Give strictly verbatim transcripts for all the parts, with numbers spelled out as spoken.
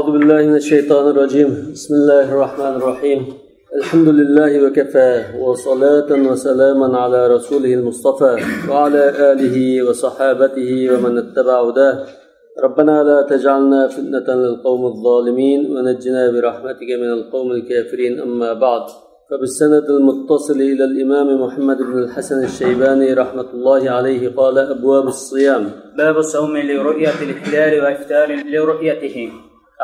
أعوذ بالله من الشيطان الرجيم. بسم الله الرحمن الرحيم. الحمد لله وكفى، وصلاة وسلاما على رسوله المصطفى، وعلى آله وصحابته ومن اتبع هداه. ربنا لا تجعلنا فتنة للقوم الظالمين، ونجنا برحمتك من القوم الكافرين. أما بعد، فبالسند المتصل إلى الإمام محمد بن الحسن الشيباني رحمة الله عليه قال: أبواب الصيام. باب الصوم لرؤية الهلال وإفطار لرؤيته.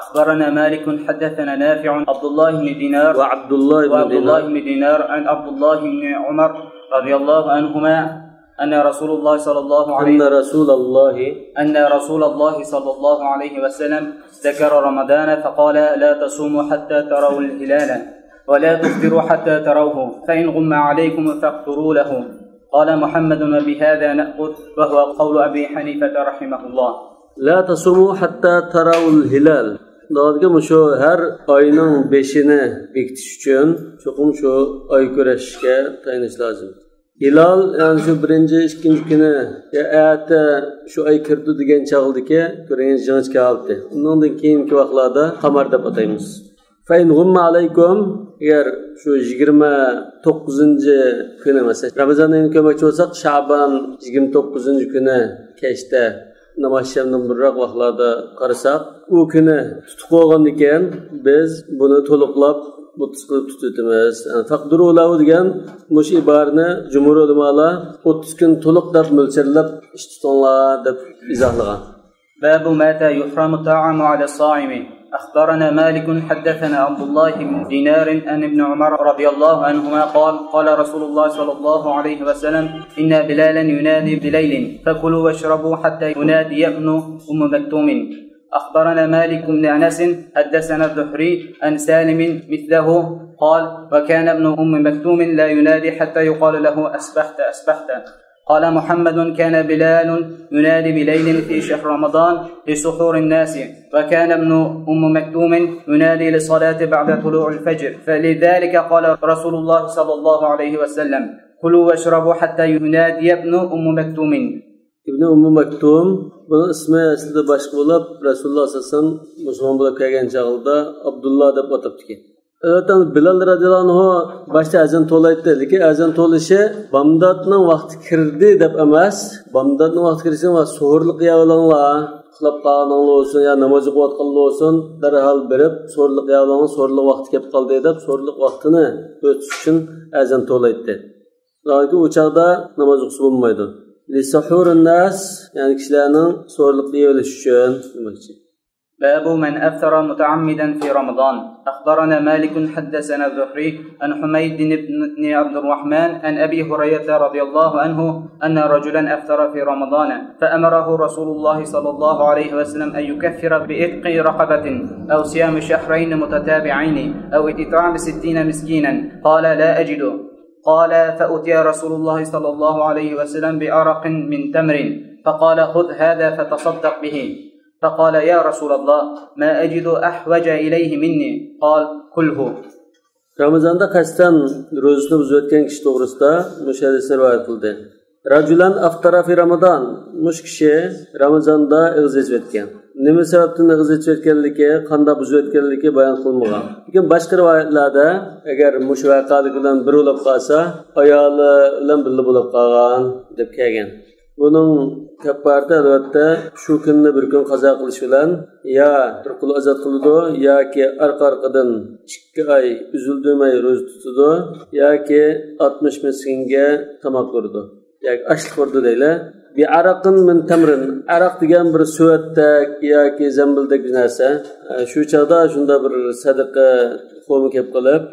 أخبرنا مالك حدثنا نافع عبد الله بن دينار وعبد الله بن وعبد الله دينار. بن دينار عن عبد الله بن عمر رضي الله عنهما أن رسول الله صلى الله عليه أن رسول الله أن رسول الله صلى الله عليه وسلم ذكر رمضان فقال: لا تصوموا حتى تروا الهلال، ولا تفطروا حتى تروه، فإن غم عليكم فاقدروا له. قال محمد: وبهذا نأخذ، وهو قول أبي حنيفة رحمه الله. لا تصوموا حتى تروا الهلال. دەۋاتىدىكى، مۇشۇ ھەر ئاينىڭ بېشىنى بېكىتىش ئۈچۈن چوقۇم شۇ ئاي كۆرۈشكە تايىنىش لازىم. ھىلال، يەنى شۇ بىرىنچى، ئىككىنچى كۈنى، يا ئەتە شۇ ئاي كىرىدۇ دېگەن چاغدىكى كۆرۈنگەن جىڭىچكە ھالىتى. ئۇنىڭدىن كېيىنكى ۋاقىتلاردا قامار دەپ ئاتايمىز. فإن غم عليكم، ئەگەر شۇ يىگىرمە توققۇزىنچى كۈنى، مەسىلەن، رامىزان ئېيىنى كۆرمەكچى بولساق، شەبان يىگىرمە توققۇزىنچى كۈنى كەچتە ناماز شەمدىن بۇرۇنراق ۋاقىتلاردا قارىساق، ئۇ كۈنى تۇتۇق بولغاندىكىن، بىز بۇنى تولۇقلاپ ئوتتۇز قىلىپ تۇتۇۋېتىمىز. فاقدروا له دېگەن مۇشۇ ئىبارىنى جۇمھۇر ئۆلىمالار ئوتتۇز كۈن تولۇق دەپ مۆلچەرلەپ ئىش تۇتۇڭلار دەپ ئىزاھلىغان. باب متى يحرم الطعام على الصائم. أخبرنا مالك حدثنا عبد الله بن دينار عن ابن عمر رضي الله عنهما قال: قال رسول الله صلى الله عليه وسلم: إن بلالا ينادي بليل، فكلوا واشربوا حتى ينادي ابن أم مكتوم. أخبرنا مالك بن أنس حدثنا الزهري عن سالم مثله قال: وكان ابن أم مكتوم لا ينادي حتى يقال له: أصبحت، أصبحت. قال محمد: كان بلال ينادي بليل في شهر رمضان لسحور الناس، وكان ابن أم مكتوم ينادي للصلاة بعد طلوع الفجر، فلذلك قال رسول الله صلى الله عليه وسلم: كلوا واشربوا حتى ينادي ابن أم مكتوم. ئىبنى ئۇممۇ مەكتۇم، بۇنىڭ ئىسمى ئەسلىدە باشقا بولۇپ، رەسۇلۇللاھ سەللەللاھۇ ئەلەيھى ۋەسەللەم مۇسۇلمان بولۇپ كەلگەن چاغلىرىدا ئابدۇللا دەپ ئاتاپتىكەن. ئەلۋەتتە، بىلال رەزىياللاھۇ ئەنھۇ باشتا ئەزان توۋلايتتى، لېكىن ئەزان توۋلىشى بامداتنىڭ ۋاقتى كىردى دەپ ئەمەس، بامداتنىڭ ۋاقتى كىرىشى ۋە سوھۇرلۇق يەۋېلىڭلار، ئۇخلاپ قالغانلار بولسۇن يا ناماز ئوقۇۋاتقانلار بولسۇن، دەرھال بېرىپ سوھۇرلۇق يەۋېلىڭلار، سوھۇرلۇق ۋاقتى كەپ قالدى دەپ سوھۇرلۇق ۋاقتىنى ئۆتۈش ئۈچۈن ئەزان توۋلايتتى. چۈنكى ئۇ چاغدا ناماز ئوقۇسا بولمايدۇ. لسحور الناس، يەنى كىشىلەرنىڭ سوھۇرلۇق يېيىۋېلىشى ئۈچۈن دېمەكچى. باب من أفطر متعمدا في رمضان. أخبرنا مالك حدثنا الزهري عن حميد بن عبد الرحمن عن أبي هريرة رضي الله عنه أن رجلا أفطر في رمضان فأمره رسول الله صلى الله عليه وسلم أن يكفر بعتق رقبة أو صيام شهرين متتابعين أو إطعام ستين مسكينا. قال: لا أجد. قال: فأتي رسول الله صلى الله عليه وسلم بعرق من تمر، فقال: خذ هذا فتصدق به. فقال: يا رسول الله، ما أجد أحوج إليه مني. قال: كله. رامىزاندا قەستەن روزىسىنى بۇزۇۋەتكەن كىشى توغرىسىدا مۇشۇ ھەدىس رىۋايەت قىلدى. رجلا أفطر في رمضان. مۇشۇ كىشى رامىزاندا ئېغىز ئېچىۋەتكەن. نېمە سەۋەبتىن ئېغىز ئېچىۋەتكەنلىكى، قانداق بۇزۇۋەتكەنلىكى بايان قىلىنمىغان. لېكىن باشقا رىۋايەتلەردە، ئەگەر مۇشۇ ۋەقەلىك بىلەن بىر بولۇپ قالسا، ئايالى بىلەن بىللە بولۇپ قالغان دەپ كەلگەن. بۇنىڭ كەپپارىتى، ئەلۋەتتە، شۇ كۈننى بىر كۈن قازا قىلىش بىلەن يا بىر قۇل ئازاد قىلىدۇ، ياكى ئارقا-ئارقىدىن ئىككى ئاي ئۈزۈلدۈرمەي روزا تۇتىدۇ، ياكى ئاتمىش مىسكىنگە تاماق بېرىدۇ. ياكى ئاشلىق بېرىدۇ دەيلى. بعرق من تمر. ئەرەق دېگەن بىر سۆۋەتتەك ياكى زەمبىلدەك بىر نەرسە. شۇ چاغدا شۇنداق بىر سەدىقە خورما كەپ قېلىپ،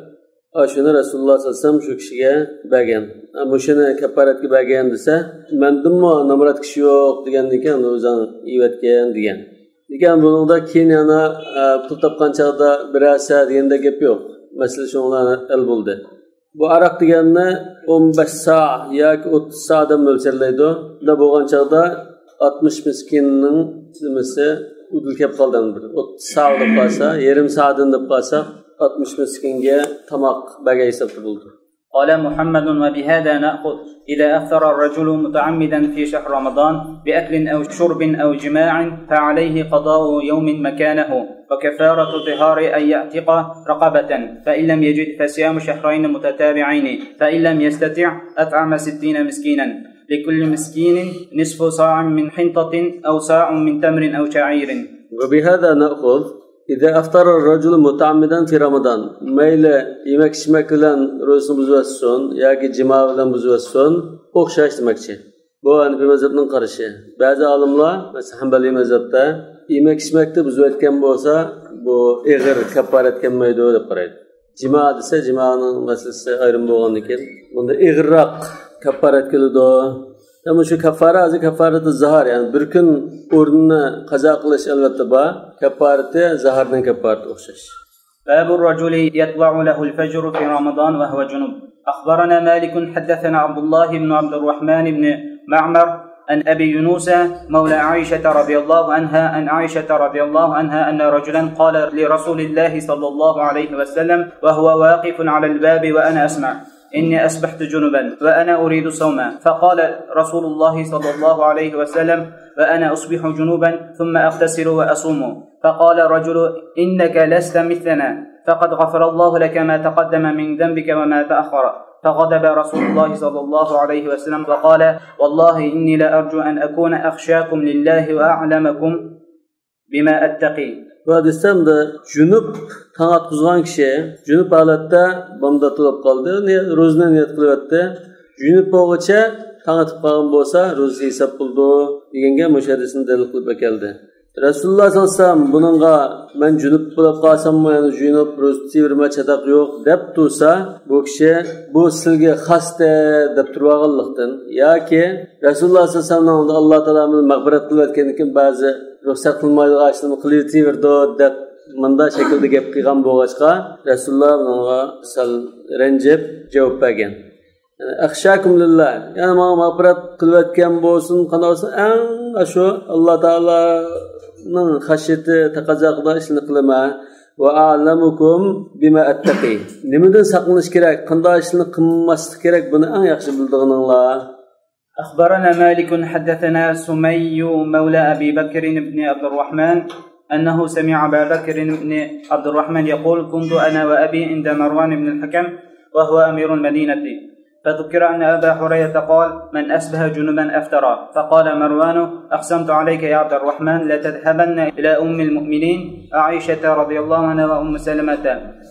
ئاشۇنى رەسۇلۇللاھ سەللەللاھۇ ئەلەيھى ۋەسەللەم شۇ كىشىگە بەرگەن. مۇشۇنى كەپپارەتكە بەرگەن دېسە، مەندىنمۇ نامرات كىشى يوق دېگەندىن كېيىن، ئۇنى ئۆزۈڭ يەۋەتكىن دېگەن. لېكىن بۇنىڭدا كېيىن يەنە، ئە، پۇل تاپقان چاغدا بېرەرسە دېگەندەك گەپ يوق. مەسىلە شۇنىڭ بىلەن ھەل بولدى. بۇ ئەرەق دېگەننى ئون بەش سا ياكى ئوتتۇز سا دەپ مۆلچەرلەيدۇ. شۇنداق بولغان چاغدا ئاتمىش مىسكىننىڭ نېمىسى ئۇدۇل كەپ قالدى. بىر ئوتتۇز سا دەپ قالسا، يېرىم سادىن دەپ قالسا، ئاتمىش مىسكىنگە تاماق بەرگەن ھېسابتا بولىدۇ. قال محمد: وبهذا نأخذ: إذا أفطر الرجل متعمدا في شهر رمضان بأكل أو شرب أو جماع فعليه قضاء يوم مكانه، وكفارة طهاره أن يعتق رقبة، فإن لم يجد فصيام شهرين متتابعين، فإن لم يستطع أطعم ستين مسكينا، لكل مسكين نصف صاع من حنطة أو صاع من تمر أو شعير. وبهذا نأخذ: إذا أفطر الرجل متعمدا في رمضان، مەيلى يېمەك ئىچمەك بىلەن روزىسىنى بۇزۇۋەتسۇن ياكى جىما بىلەن بۇزۇۋەتسۇن، ئوخشاش دېمەكچى. بۇ ھەنىفىي مەزھەپنىڭ قارىشى. بەزى ئالىملار، مەسىلەن، ھەنبەلىي مەزھەپتە يېمەك ئىچمەكتە بۇزۇۋەتكەن بولسا، بۇ ئېغىر كاپپارەت كەلمەيدۇ دەپ قارايدۇ. جىما دېسە، جىمانىڭ مەسىلىسى ئايرىم بولغاندىن كېيىن، بۇندا ئېغىرراق كاپپارەت كېلىدۇ. ئەمما شۇ كاپپارە ھازىر كاپپارەتى زاھار، يەنى بىر كۈن ئورنىنى قازا قىلىش ئەلۋەتتە بار. كاپپارىتى زاھارنىڭ كاپپارىتى ئوخشاش. باب الرجل يطلع له الفجر في رمضان وهو جنب. أخبرنا مالك حدثنا عبد الله بن عبد الرحمن بن معمر عن أبي يونس مولى عائشة رضي الله عنها، عن عائشة رضي الله عنها أن رجلا قال لرسول الله صلى الله عليه وسلم وهو واقف على الباب وأنا أسمع: إني أصبحت جنبا وأنا أريد الصوم. فقال رسول الله صلى الله عليه وسلم: وأنا أصبح جنبا ثم أغتسل وأصوم. فقال رجل: إنك لست مثلنا، فقد غفر الله لك ما تقدم من ذنبك وما تأخر. فغضب رسول الله صلى الله عليه وسلم وقال: والله إني لأرجو أن أكون أخشاكم لله وأعلمكم بما أتقي. بۇ ھەدىستە ئەمدى جۈنۈپ تاڭ ئاتقۇزغان كىشى، جۈنۈپ ھالەتتە بامدات بولۇپ قالدى، نىيەت، روزىنى نىيەت قىلىۋەتتى. جۈنۈپ بولغۇچە تاڭ ئېتىپ قالغان بولسا، روزىسى ھېساب بولىدۇ دېگەنگە مۇشۇ ھەدىسنى دەلىل قىلىپ ئەكەلدى. رەسۇلۇللا ساللاللاھۇ ئەلەيھى ۋەسەللەم بۇنىڭغا، مەن جۈنۈپ بولۇپ قالساممۇ يەنە جۇيۇنۇپ روزا تۇتۇۋېرىمەن، چاتاق يوق، دەپ تۇرسا، بۇ كىشى بۇ سىلگە خاستە دەپ تۇرۇۋالغانلىقتىن ياكى رەسۇلۇللا ساللاللاھۇ ئەلەيھى ۋەسەللەمنىڭ ئاللا تائالا مېنى مەغپىرەت قىلىۋەتكەندىن كېيىن بەزى رۇخسەت قىلمايدىغان ئىشلارنى قىلىۋېتىۋېرىدۇ دەپ مۇنداق شەكىلدە گەپ قىلغان بولغاچقا، رەسۇلۇللا بۇنىڭغا سەل رەنجىپ جاۋاب بەرگەن. يەنى، ئەخشاكۇم لىللا، يەنى ماڭا مەغپىرەت قىلىۋەتكەن بولسۇن، قانداق بولسۇن، ئەڭ ئاشۇ ئاللا تائالانىڭ خەشيىتى تەقەززا قىلىدىغان ئىشلارنى قىلىمەن. ۋە ئەلەمۇكۇم بىما ئەتتەقى، نېمىدىن ساقلىنىش كېرەك، قانداق ئىشلارنى قىلماسلىق كېرەك، بۇنى ئەڭ ياخشى بىلىدىغىنىڭلار. أخبرنا مالك حدثنا سمي مولى أبي بكر بن عبد الرحمن أنه سمع أبا بكر بن عبد الرحمن يقول: كنت أنا وأبي عند مروان بن الحكم وهو أمير المدينة، فذكر أن أبا هريرة قال: من أصبح جنبا أفطر. فقال مروان: أقسمت عليك يا عبد الرحمن لتذهبن إلى أم المؤمنين عائشة رضي الله عنها وأم سلمة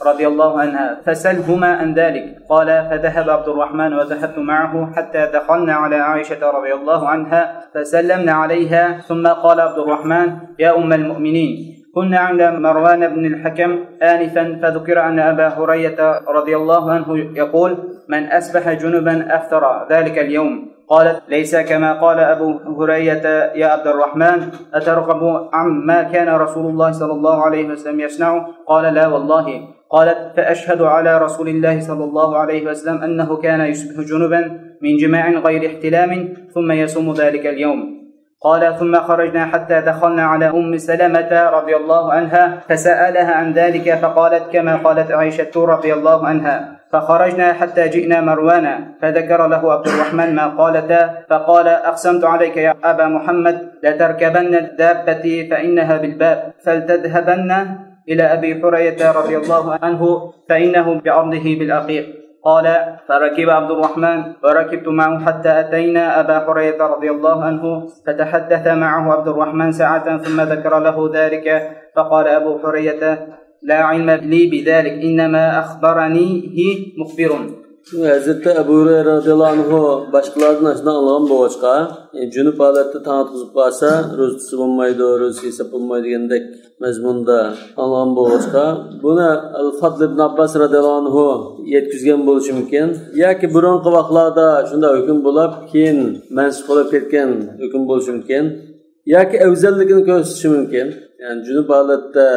رضي الله عنها فسلهما عن ذلك. قال: فذهب عبد الرحمن وذهبت معه حتى دخلنا على عائشة رضي الله عنها فسلمنا عليها، ثم قال عبد الرحمن: يا أم المؤمنين، كنا عند مروان بن الحكم آنفا فذكر أن أبا هريرة رضي الله عنه يقول: من أصبح جنبا أفطر ذلك اليوم. قالت: ليس كما قال أبو هريرة يا عبد الرحمن، أترغب عما كان رسول الله صلى الله عليه وسلم يصنع؟ قال: لا والله. قالت: فأشهد على رسول الله صلى الله عليه وسلم أنه كان يصبح جنبا من جماع غير احتلام ثم يصوم ذلك اليوم. قال: ثم خرجنا حتى دخلنا على أم سلمة رضي الله عنها فسألها عن ذلك فقالت كما قالت عائشة رضي الله عنها. فخرجنا حتى جئنا مروان فذكر له عبد الرحمن ما قالتا فقال: أقسمت عليك يا أبا محمد لتركبن دابتي فإنها بالباب فلتذهبن إلى أبي هريرة رضي الله عنه فإنه بعرضه بالعقيق. قال: فركب عبد الرحمن وركبت معه حتى أتينا أبا هريرة رضي الله عنه فتحدث معه عبد الرحمن ساعة ثم ذكر له ذلك فقال أبو هريرة: لا علم لي بذلك، إنما أخبرنيه مخبر. ھەزرىتى ئەبۇ ھۇرەيرە رەزىياللاھۇ ئەنھۇ باشقىلاردىن ئاشۇنداق ئاڭلىغان بولغاچقا، يەنى جۈنۈپ ھالەتتە تاڭ ئاتقۇزۇپ قالسا، روزىسى بولمايدۇ، روزىسى ھېساب بولمايدۇ دېگەندەك مەزمۇندا ئاڭلىغان بولغاچقا، بۇنى ئەل-فەدل ئىبن ئابباس رەزىياللاھۇ ئەنھۇ يەتكۈزگەن بولۇشى مۇمكىن. ياكى بۇرۇنقى ۋاقىتلاردا شۇنداق ھۆكۈم بولۇپ، كېيىن مەنسۇخ بولۇپ كەتكەن ھۆكۈم بولۇشى مۇمكىن. ياكى ئەۋزەللىكىنى كۆرسىتىشى مۇمكىن. يەنى جۈنۈپ ھالەتتە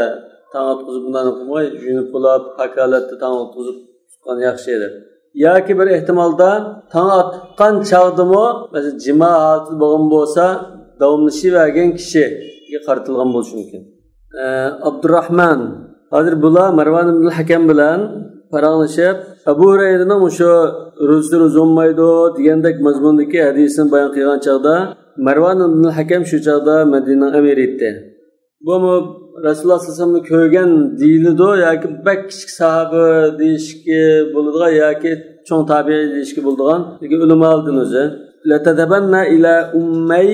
تاڭ ئاتقۇزۇپ بۇنداق قىلماي، جۈنۈپ بولۇپ، پاك ھالەتتە تاڭ ئاتقۇزۇپ تۇتقان ياخشى دەپ. ياكى بىر ئېھتىمالدا تاڭ ئاتقان چاغدىمۇ، مەسىلەن، جىما ھالىتىدە بولغان بولسا، داۋاملىشىۋەرگەن كىشىگە قارىتىلغان بولۇشى مۇمكىن. ئە، ئابدۇراخمان، ھازىر بۇلار مەرۋان ئىبنۇل ھەكەم بىلەن پاراڭلىشىپ، ئەبۇ ھۇرەيرىنىڭ مۇشۇ روزىسى روزا بولمايدۇ دېگەندەك مەزمۇندىكى ھەدىسىنى بايان قىلغان چاغدا، مەرۋان ئىبنۇل ھەكەم شۇ چاغدا مەدىنىنىڭ ئەمىرى ئىدى. بۇمۇ رەسۇلۇللاھ سەللەللاھۇ ئەلەيھى ۋەسەللەمنى كۆرگەن دېيىلىدۇ ياكى بەك كىچىك ساھابە دېيىشكە بولىدىغان ياكى چوڭ تابىئىي دېيىشكە بولىدىغان، لېكىن ئۆلىمالىدىن ئۆزى. لَتَذْهَبَنَّ إِلَى أُمَّيْ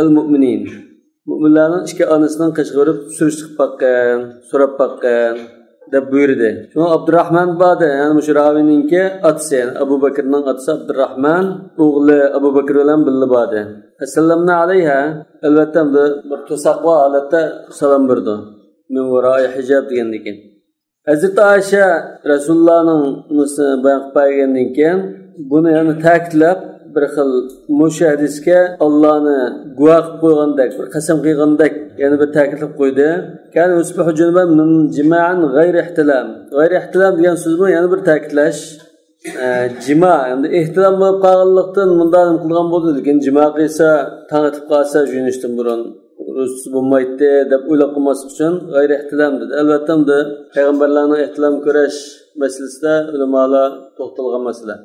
الْمُؤْمِنِينَ. مۆمىنلەرنىڭ ئىككى ئانىسىنىڭ قېشىغا بېرىپ سۈرۈشتە قىلىپ باققىن، سوراپ باققىن، دەپ بۇيرۇدى. شۇڭا ئابدۇراھمان باردى، يەنى مۇشۇ راۋىنىڭكى ئاتىسى، يەنى ئەبۇ بەكرىنىڭ ئاتىسى ئابدۇراھمان ئوغلى ئەبۇ بەكر بىلەن بىللە باردى. فَسَلَّمْنَا عَلَيْهَا. ئەلۋەتتە، ئەمدى بىر توساقلىق ھالەتتە سالام بېرىدۇ. مىن ۋارائى ھىجاب دېگەندىن كېيىن. ھەزرىتى ئائىشە رەسۇلۇللانىڭ مۇسۇ بايان قىلىپ بەرگەندىن كېيىن، بۇنى يەنە تەكىتلەپ، بىر خىل مۇشۇ ھەدىسكە ئاللانى گۇۋاھ قىلىپ قويغاندەك، بىر قەسەم قىلغاندەك يەنە بىر تەكىتلەپ قويدى. كان يصبح جنبا من جماع غير احتلام. غير احتلام دېگەن سۆزمۇ يەنە بىر تەكىتلەش. ئە، جىما، ئەمدى ئېھتىلام بولۇپ قالغانلىقتىن مۇنداق نېمە قىلغان بولدى، لېكىن جىما قىلسا، تاڭ ئېتىپ قالسا، يۇيۇنۇشتىن بۇرۇن روزىسى بولمايتتى دەپ ئويلاپ قالماسلىق ئۈچۈن غەيرىي ئېھتىلام دېدى. ئەلۋەتتە، ئەمدى پەيغەمبەرلەرنىڭ ئېھتىلام كۆرۈش مەسىلىسىدە ئۆلىمالار توختالغان مەسىلە.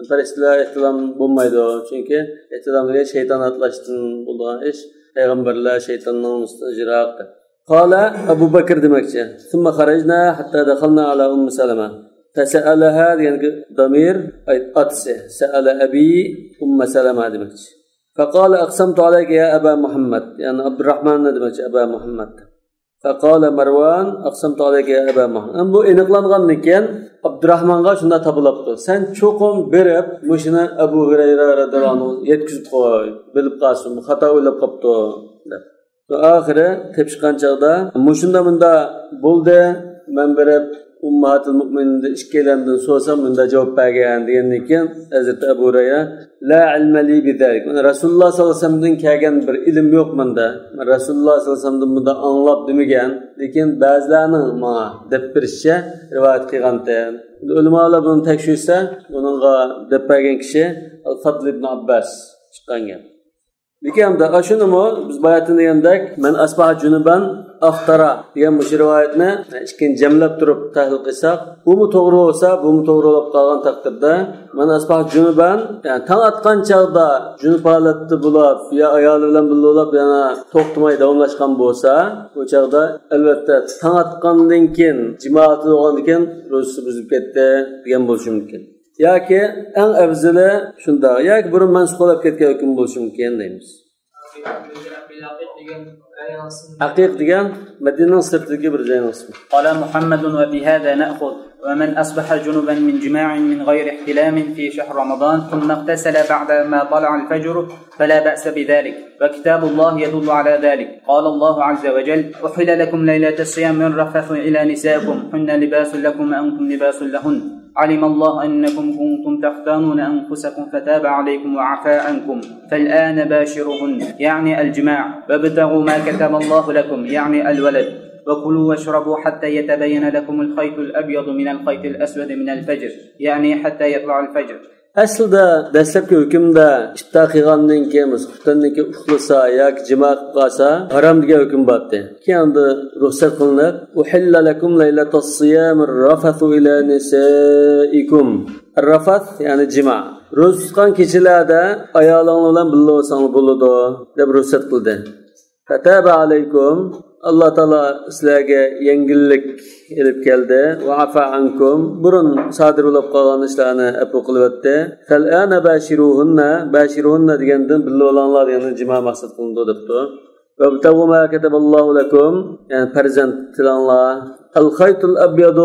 پەرىشتىلەر ئېھتىلام بولمايدۇ، چۈنكى ئېھتىلام دېگەن شەيتان ئاتلاشتىن بولىدىغان ئىش، پەيغەمبەرلەر شەيتاننىڭ ئۈستىدىن يىراق. قال أبو بكر دېمەكچى. ثم خرجنا حتى دخلنا على أم سلمة. فسألها دېگەنكى دامىر، ئاي، ئاتىسى. سأل أبي أم سلمة دېمەكچى. فقال أقسمت عليك يا أبا محمد. يەنى ئابدۇراھماننى دېمەكچى، ئەبا مۇھەممەد. فقال مروان أقسمت عليك يا أبا محمد. ئەمدى بۇ ئېنىقلانغاندىن كېيىن ئابدۇراھمانغا شۇنداق تاپىلاپتۇ. سەن چوقۇم بېرىپ مۇشۇنى ئەبۇ ھۇرەيرە رەزىياللاھۇ ئەنھۇغا يەتكۈزۈپ قوي. بىلىپ قالسۇن، بۇ خاتا ئويلاپ قاپتۇ، دەپ. ئاخىرى تېپىشقان چاغدا، مۇشۇنداق مۇنداق بولدى، مەن بېرىپ ئۇمماھاتىل مۇئمىنىندىن ئىككىيلەندىن سورىسام، مۇنداق جاۋاب بەرگەن دېگەندىن كېيىن، ھەزرىتى ئەبۇ ھۇرەيرە، لا علم لي بذلك. مانا رەسۇلۇللا ساللاللاھۇ ئەلەيھى ۋەسەللەمدىن كەلگەن بىر ئىلىم يوق مەندە. مەن رەسۇلۇللا ساللاللاھۇ ئەلەيھى ۋەسەللەمدىن بۇنداق ئاڭلاپ دېمىگەن، لېكىن بەزىلەرنىڭ ماڭا دەپ بېرىشىچە رىۋايەت قىلغانتى. ئۆلىمالار بۇنى تەكشۈرسە، بۇنىڭغا دەپ بەرگەن كىشى ئەل-فەدل ئىبن ئابباس چىققان گەپ. لېكىن ئەمدى ئاشۇنىمۇ بىز باياتىن دېگەندەك، مەن ئەسبەھە جۇنۇبەن ئەفتەرە دېگەن مۇشۇ رىۋايەتنى ئىككىنى جەملەپ تۇرۇپ تەھلىل قىلساق، بۇمۇ توغرا بولسا، بۇمۇ توغرا بولۇپ قالغان تەقدىردە، مەن ئەسبەھە جۇنۇبەن، يەنى تاڭ ئاتقان چاغدا جۇنۇپ ھالەتتە بولۇپ، يا ئايالى بىلەن بىللە بولۇپ، يەنە توختىماي داۋاملاشقان بولسا، بۇ چاغدا ئەلۋەتتە تاڭ ئاتقاندىن كېيىن، جىمائەتتە بولغاندىن كېيىن روزىسى بۇزۇلۇپ كەتتى دېگەن بولۇشى مۇمكىن. ياكى ئەڭ ئەۋزىلى شۇنداق، ياكى بۇرۇن مەنسۇخ بولۇپ كەتكەن ھۆكۈم بولۇشى مۇمكىن دەيمىز. ئەقىق دېگەن مەدىنىنىڭ سىرتىدىكى بىر جاينىڭ ئىسمى. قال محمد وبهذا نأخذ، ومن أصبح جنبا من جماع من غير احتلام في شهر رمضان ثم اغتسل بعد ما طلع الفجر فلا بأس بذلك، وكتاب الله يدل على ذلك. قال الله عز وجل: أحل لكم ليلة الصيام الرفث إلى نسائكم، هن لباس لكم وأنتم لباس لهن. علم الله أنكم كنتم تختانون أنفسكم فتاب عليكم وعفا عنكم، فالآن باشروهن، يعني الجماع، وابتغوا ما كتب الله لكم، يعني الولد، وكلوا واشربوا حتى يتبين لكم الخيط الأبيض من الخيط الأسود من الفجر، يعني حتى يطلع الفجر. ئەسلىدە دەسلەپكى ھۆكۈمدە ئىپتار قىلغاندىن كېيىن، خوتۇندىن كېيىن ئۇخلىسا ياكى جىما قىلىپ قالسا، ھارام دېگەن ھۆكۈم بارتى. كېيىن ئەمدى رۇخسەت قىلىنىپ، أحل لكم ليلة الصيام الرفث إلى نسائكم. الرفث، يەنى جىما. روزا تۇتقان كېچىلەردە ئايالىڭلار بىلەن بىللە بولساڭلار بولىدۇ، دەپ رۇخسەت قىلدى. فتاب عليكم، ئاللا تائالا سىلەرگە يەڭگىللىك ئېلىپ كەلدى. وعفا عنكم، بۇرۇن سادىر بولۇپ قالغان ئىشلارنى ئەپۇ قىلىۋەتتى. فالآن باشروهن، باشروهن دېگەندىن بىللە بولۇڭلار دېگەندىن جىما مەقسەت قىلىنىدۇ دەپتۇ. وابتغوا ما كتب الله لكم، يەنى پەرزەنت تىلەڭلار. الخيط الأبيض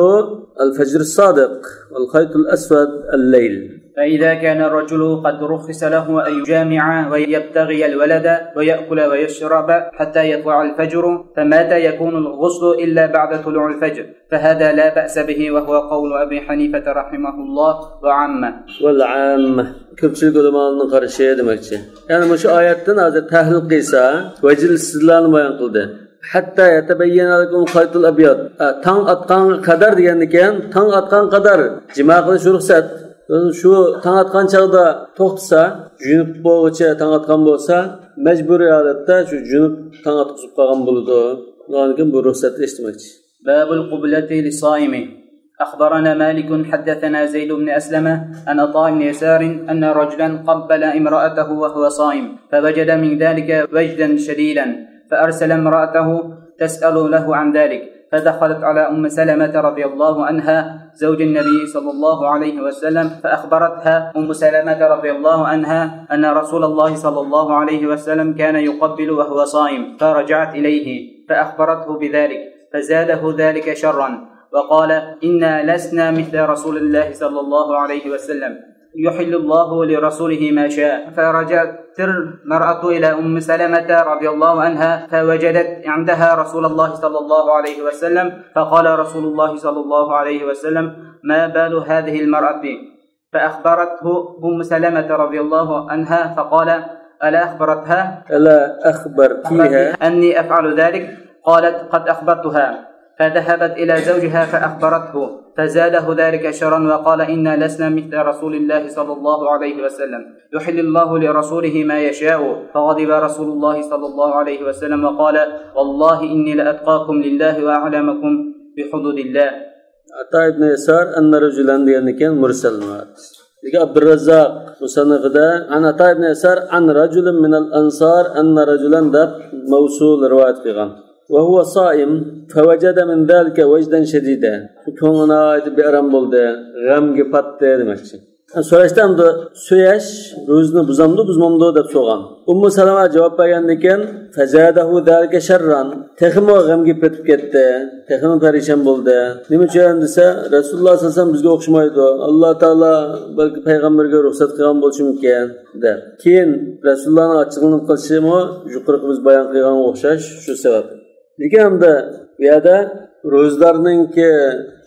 الفجر الصادق، والخيط الأسود الليل. فإذا كان الرجل قد رخص له أن يجامع ويبتغي الولد ويأكل ويشرب حتى يطلع الفجر، فمتى يكون الغسل إلا بعد طلوع الفجر؟ فهذا لا بأس به، وهو قول أبي حنيفة رحمه الله وعامة. والعامة. كۆپچىلىك ئۆلىمالارنىڭ قارىشى دېمەكچى. يەنى مۇشۇ ئايەتتىن ھازىر تەھلىل قىلسا، ۋەجىل ئىستىدلالنى بايان قىلدى. حتى يتبين لكم الخيط الأبيض. ھە، تاڭ ئاتقانغا قەدەر دېگەندىكەن، تاڭ ئاتقان قەدەر جىما قىلىش رۇخسەت. شۇ تاڭ ئاتقان چاغدا توختىسا، جۇنۇپ بولغۇچە تاڭ ئاتقان بولسا، مەجبۇرىي ھالەتتە شۇ جۇنۇپ تاڭ ئاتقۇزۇپ قالغان بولىدۇ. بۇنىڭدىن كېيىن بۇ رۇخسەت ئىش دېمەكچى. باب القبلة للصائم. أخبرنا مالك حدثنا زيد بن أسلم عن عطاء بن يسار أن رجلا قبل امرأته وهو صائم، فوجد من ذلك وجدا شديدا، فأرسل امرأته تسأل له عن ذلك، فدخلت على أم سلمة رضي الله عنها زوج النبي صلى الله عليه وسلم، فأخبرتها أم سلمة رضي الله عنها أن رسول الله صلى الله عليه وسلم كان يقبل وهو صائم، فرجعت إليه فأخبرته بذلك، فزاده ذلك شرا، وقال: "إنا لسنا مثل رسول الله صلى الله عليه وسلم، يحل الله لرسوله ما شاء." فرجعت المرأة إلى أم سلمة رضي الله عنها، فوجدت عندها رسول الله صلى الله عليه وسلم، فقال رسول الله صلى الله عليه وسلم: "ما بال هذه المرأة؟" فأخبرته أم سلمة رضي الله عنها، فقال: "ألا أخبرتها؟" ألا أخبرتيها؟ أني أفعل ذلك؟ قالت: "قد أخبرتها." فذهبت إلى زوجها فأخبرته، فزاده ذلك شرا وقال: "إنا لسنا مثل رسول الله صلى الله عليه وسلم، يحل الله لرسوله ما يشاء." فغضب رسول الله صلى الله عليه وسلم وقال: "والله إني لأتقاكم لله وأعلمكم بحدود الله." ئاتا ئىبن يەسار ئەننە رەجۇلەن دېگەندىكىن مۇرسەل. لېكىن ئابدۇرراززاق مۇسەننىفىدە ئەن ئاتا ئىبن يەسار ئەن رەجۇلىن مىنەل ئەنسار ئەننە رەجۇلەن دەپ مەۋسۇل رىۋايەت قىلغان. ۋە ھۇۋە سائىم فەۋەجەدە مىن زالىكە ۋەجدەن شەدىدە. كۆڭلى ناھايىتى بىئارام بولدى، غەمگە پاتتى دېمەكچى. سوراشتا ئەمدى سۆيەش روزىنى بۇزامدۇ، بۇزمامدۇ دەپ سورىغان. ئۇممۇ سەلەمە جاۋاب بەرگەندىكىن، فەزادەھۇ زالىكە شەرران، تېخىمۇ غەمگە پېتىپ كەتتى، تېخىمۇ پەرىشان بولدى. نېمە ئۈچۈن دېسە، رەسۇلۇللا سەللەللاھۇ ئەلەيھى ۋەسەللەم بىزگە ئوخشىمايدۇ، ئاللا تائالا بەلكى پەيغەمبەرگە رۇخسەت قىلغان بولۇشى مۇمكىن دەپ. كېيىن رەسۇلۇللانىڭ ئاچچىقلىنىپ قېلىشىمۇ يۇقىرىقى بىز بايان قىلغانغا ئوخشاش شۇ سەۋەب. لېكىن ئەمدى بۇ يەردە روزىدارنىڭكى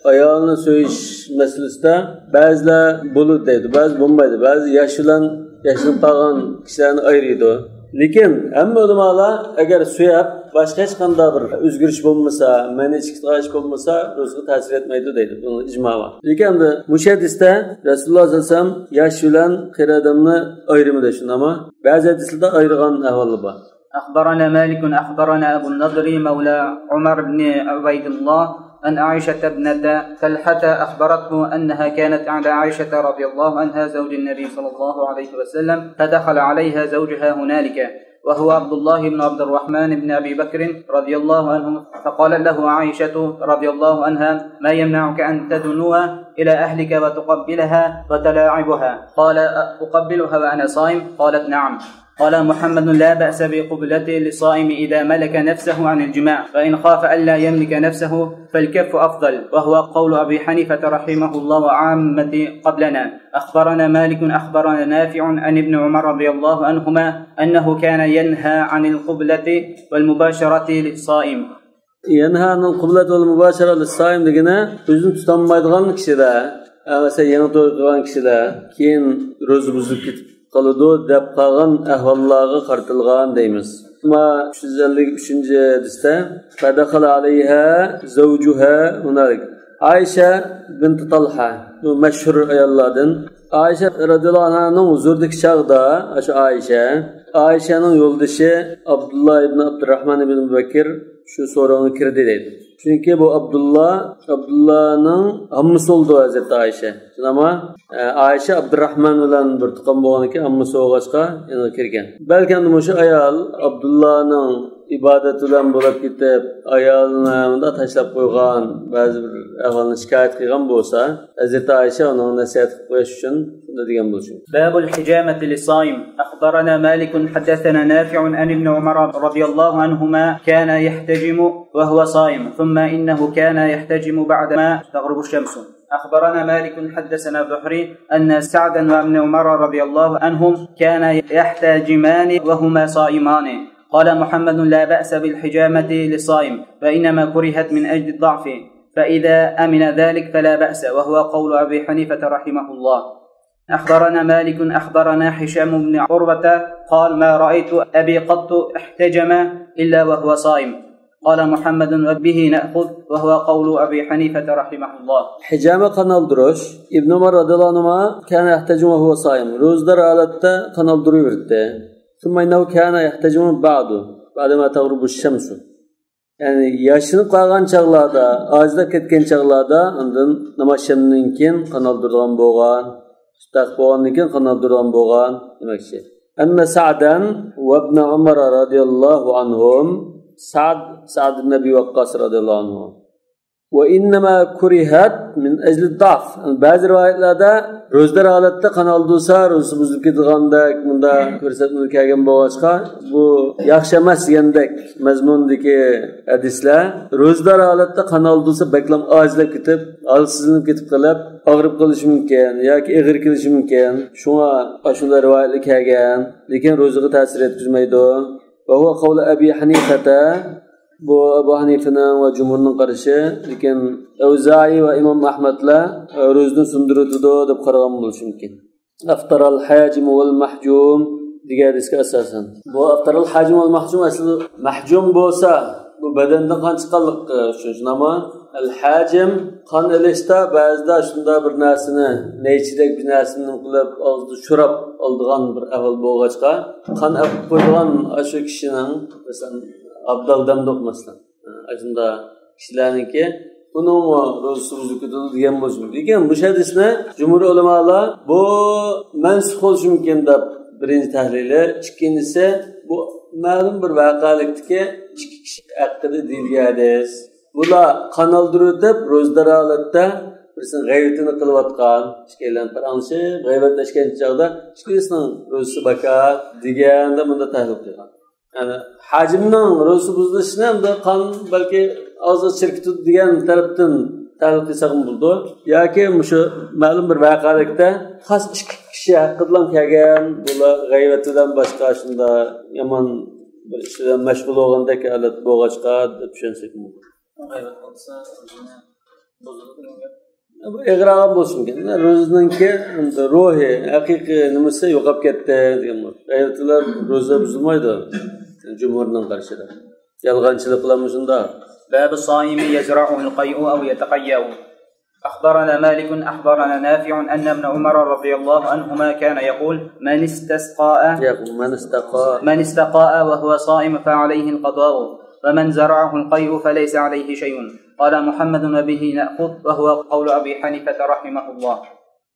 ئايالىنى سۆيۈش مەسىلىسىدە بەزىلەر بولىدۇ دەيدۇ، بەزى بولمايدۇ، بەزى ياش بىلەن ياشىنىپ قالغان كىشىلەرنى ئايرىيدۇ. لېكىن ھەممە ئۆلىمالار ئەگەر سۆيۈپ، باشقا ھېچقانداق بىر ئۆزگىرىش بولمىسا، مەنئى چىقىدىغان ئىش بولمىسا، روزىغا تەسىر يەتمەيدۇ دەيدۇ. بۇ ئىجما بار. لېكىن ئەمدى مۇشۇ ھەدىستە رەسۇلۇللا سەللەللاھۇ ئەلەيھى ۋەسەللەم ياش بىلەن قېرى ئادەمنى ئايرىمىدى، شۇنداقمۇ؟ بەزى ھەدىسلەردە ئايرىغان ئەھۋاللار بار. أخبرنا مالك أخبرنا أبو النضر مولى عمر بن عبيد الله أن عائشة ابنة طلحة أخبرته أنها كانت عند عائشة رضي الله عنها زوج النبي صلى الله عليه وسلم، فدخل عليها زوجها هنالك وهو عبد الله بن عبد الرحمن بن أبي بكر رضي الله عنه، فقالت له عائشة رضي الله عنها: "ما يمنعك أن تدنو إلى أهلك وتقبلها وتلاعبها؟" قال: "أقبلها وأنا صائم؟" قالت: "نعم." قال محمد: "لا بأس بقبلة للصائم إذا ملك نفسه عن الجماع، فإن خاف ألا يملك نفسه فالكف أفضل، وهو قول أبي حنيفة رحمه الله وعامة قبلنا." أخبرنا مالك أخبرنا نافع عن ابن عمر رضي الله عنهما أنه كان ينهى عن القبلة والمباشرة للصائم. ينهى عن القبلة والمباشرة للصائم دېگىنى ئۆزىنى تۇتالمايدىغان كىشىلەر، ئە، مەسىلەن، يېڭى توي قىلغان كىشىلەر، كېيىن روزا بۇزۇلۇپ كېتىپ قالىدۇ دەپ قالغان ئەھۋاللارغا قارىتىلغان دەيمىز. ئەمما ئۈچ يۈز ئەللىك ئۈچىنچى ھەدىستە، فدخل عليها زوجها هنالك. ئائىشە بىنت تالھا، بۇ مەشھۇر ئاياللاردىن. ئائىشە رەزىياللاھۇ ئەنھانىڭ ھۇزۇرىدىكى چاغدا، ئاشۇ ئائىشە، ئائىشەنىڭ يولدىشى ئابدۇللا ئىبن ئابدۇرراھمان ئىبن بەكىر شۇ سورۇنغا كىردى دەيدۇ. چۈنكى بۇ ئابدۇللا، ئابدۇللانىڭ ھاممىسى بولىدۇ ھەزرىتى ئائىشە. شۇنداقمۇ؟ ئە، ئائىشە ئابدۇرراھمان بىلەن بىر تۇغقان بولغاندىكىن، ھاممىسى بولغاچقا يەنە كىرگەن. بەلكىم مۇشۇ ئايال ئابدۇللانىڭ ئىبادەت بىلەن بولۇپ كېتىپ، ئايالىنى مۇنداق تاشلاپ قويغان، بەزى بىر ئەھۋالنى شىكايەت قىلغان بولسا، ھەزرىتى ئائىشە ئۇنىڭغا نەسىھەت قىلىپ قويۇش ئۈچۈن شۇنداق دېگەن بولۇشى مۇمكىن. باب الحجامة للصائم. أخبرنا مالك حدثنا نافع عن ابن عمر رضي الله عنهما كان يحتجم وهو صائم، ثم إنه كان يحتجم بعدما تغرب الشمس. أخبرنا مالك حدثنا زهري أن سعدا وابن عمر رضي الله عنهم كان يحتجمان وهما صائمان. قال محمد: "لا بأس بالحجامة للصائم، وإنما كرهت من أجل الضعف، فإذا أمن ذلك فلا بأس"، وهو قول أبي حنيفة رحمه الله. أخبرنا مالك أخبرنا هشام بن عروة قال: "ما رأيت أبي قط احتجم إلا وهو صائم". قال محمد: "وبه نأخذ"، وهو قول أبي حنيفة رحمه الله. ھىجامە قان ئالدۇرۇش. ئىبن ئۆمەر رەزىياللاھۇ ئەنھۇما كان يحتجم وهو صائم. روزىدار ھالەتتە قان ئالدۇرۇۋېرەتتى. ثم إنه كان يحتجم بعد، بعدما تغرب الشمس. يەنى ياشىنىپ قالغان چاغلاردا، ئاجىزلاپ كەتكەن چاغلاردا ئاندىن ناماز شەمدىن كېيىن قان ئالدۇرىدىغان بولغان، تاق بولغاندىن كېيىن قان ئالدۇرىدىغان بولغان دېمەكچى. أن سعدا وابن عمر رضي الله عنهم، سعد، سعد بن أبي وقاص رضي الله عنه، وإنما كرهت من أجل الضعف. بەزى رىۋايەتلەردە روزىدار ھالەتتە قان ئالدۇرسا روزىسى بۇزۇلۇپ كېتىدىغاندەك، مۇنداق كۆرسەتمىلەر كەلگەن بولغاچقا، بۇ ياخشى ئەمەس دېگەندەك مەزمۇندىكى ھەدىسلەر روزىدار ھالەتتە قان ئالدۇرسا بەكلا ئاجىزلاپ كېتىپ، ھالسىزلىنىپ كېتىپ قېلىپ، ئاغرىپ قېلىشى مۇمكىن ياكى ئېغىر كېلىشى مۇمكىن. شۇڭا ئاشۇنداق رىۋايەتلەر كەلگەن، لېكىن روزىغا تەسىر يەتكۈزمەيدۇ. وهو قول أبي حنيفة، بۇ ئەبۇ ھەنىفىنىڭ ۋە جۇمھۇرنىڭ قارىشى، لېكىن ئەۋزائىي ۋە ئىمام ئەھمەدلەر روزىنى سۇندۇرۇۋېتىدۇ دەپ قارىغان بولۇشى مۇمكىن. أفطر الحاجم والمحجوم دېگەن ھەدىسكە ئاساسەن. بۇ أفطر الحاجم والمحجوم ئەسلى مەھجۇم بولسا، بۇ بەدەندىن قان چىققانلىقى ئۈچۈن، شۇنداقمۇ؟ ئەل ھاجىم، قان ئېلىشتا بەزىدە شۇنداق بىر نەرسىنى، نەيچىدەك بىر نەرسىنى قىلىپ، ئاغزىدا شوراپ ئالىدىغان بىر ئەھۋال بولغاچقا، قان ئېقىپ قويىدىغان ئاشۇ كىشىنىڭ، مەسىلەن، ئابدال دەمدۇق، مەسىلەن، ئاشۇنداق كىشىلەرنىڭكى ئۇنىڭمۇ روزىسى بۇزۇلۇپ كېتىدۇ دېگەن بولسۇن. لېكىن مۇشۇ ھەدىسنى جۇمھۇر ئۆلىمالار بۇ مەنسۇخ بولۇشى مۇمكىن دەپ بىرىنچى تەھلىلى، ئىككىنچىسى بۇ مەلۇم بىر ۋەقەلىكتىكى ئىككى كىشى ھەققىدە دېيىلگەن ھەدىس. بۇلار قان ئالدۇرۇۋېتىپ روزىدار ھالەتتە بىرسىنىڭ غەيۋىتىنى قىلىۋاتقان، ئىككىيلەن پاراڭلىشىپ غەيۋەتلەشكەن چاغدا ئىككىلىسىنىڭ روزىسى بىكار دېگەندە مۇنداق تەھلىل قىلغان. يەنى ھاجىمنىڭ روزىسى بۇزۇلۇشىنى ئەمدى قان بەلكى ئاغزىغا چىركىتىدۇ دېگەن تەرەپتىن تەھلىل قىلساقمۇ بولىدۇ. ياكى مۇشۇ مەلۇم بىر ۋەقەلىكتە خاس ئىككى كىشى ھەققىدىلا كەلگەن، بۇلار غەيۋىتىدىن باشقا شۇنداق يامان بىر ئىش بىلەن مەشغۇل بولغاندەك ھالەت بولغاچقا دەپ چۈشەنسەكمۇ بولىدۇ. غەيۋەت قىلسا، بۇ ئېغىر ئالغان بولسۇن كېرەك. روزىنىڭكى روھى، ھەقىقىي نېمىسى يوقاپ كەتتى دېگەن بولىدۇ. غەيۋىتىلەر روزا بۇزۇلمايدۇ. جۇمھۇرنىڭ قارىشىدا. يالغانچىلىق بىلەن مۇشۇنداق. باب الصائم يزرعه القيء أو يتقيأ. أخبرنا مالك أخبرنا نافع أن ابن عمر رضي الله عنهما كان يقول: من استسقاء يقول: من استقاء من استقاء وهو صائم فعليه القضاء، ومن زرعه القيء فليس عليه شيء. قال محمد: وبه نأخذ، وهو قول أبي حنيفة رحمه الله.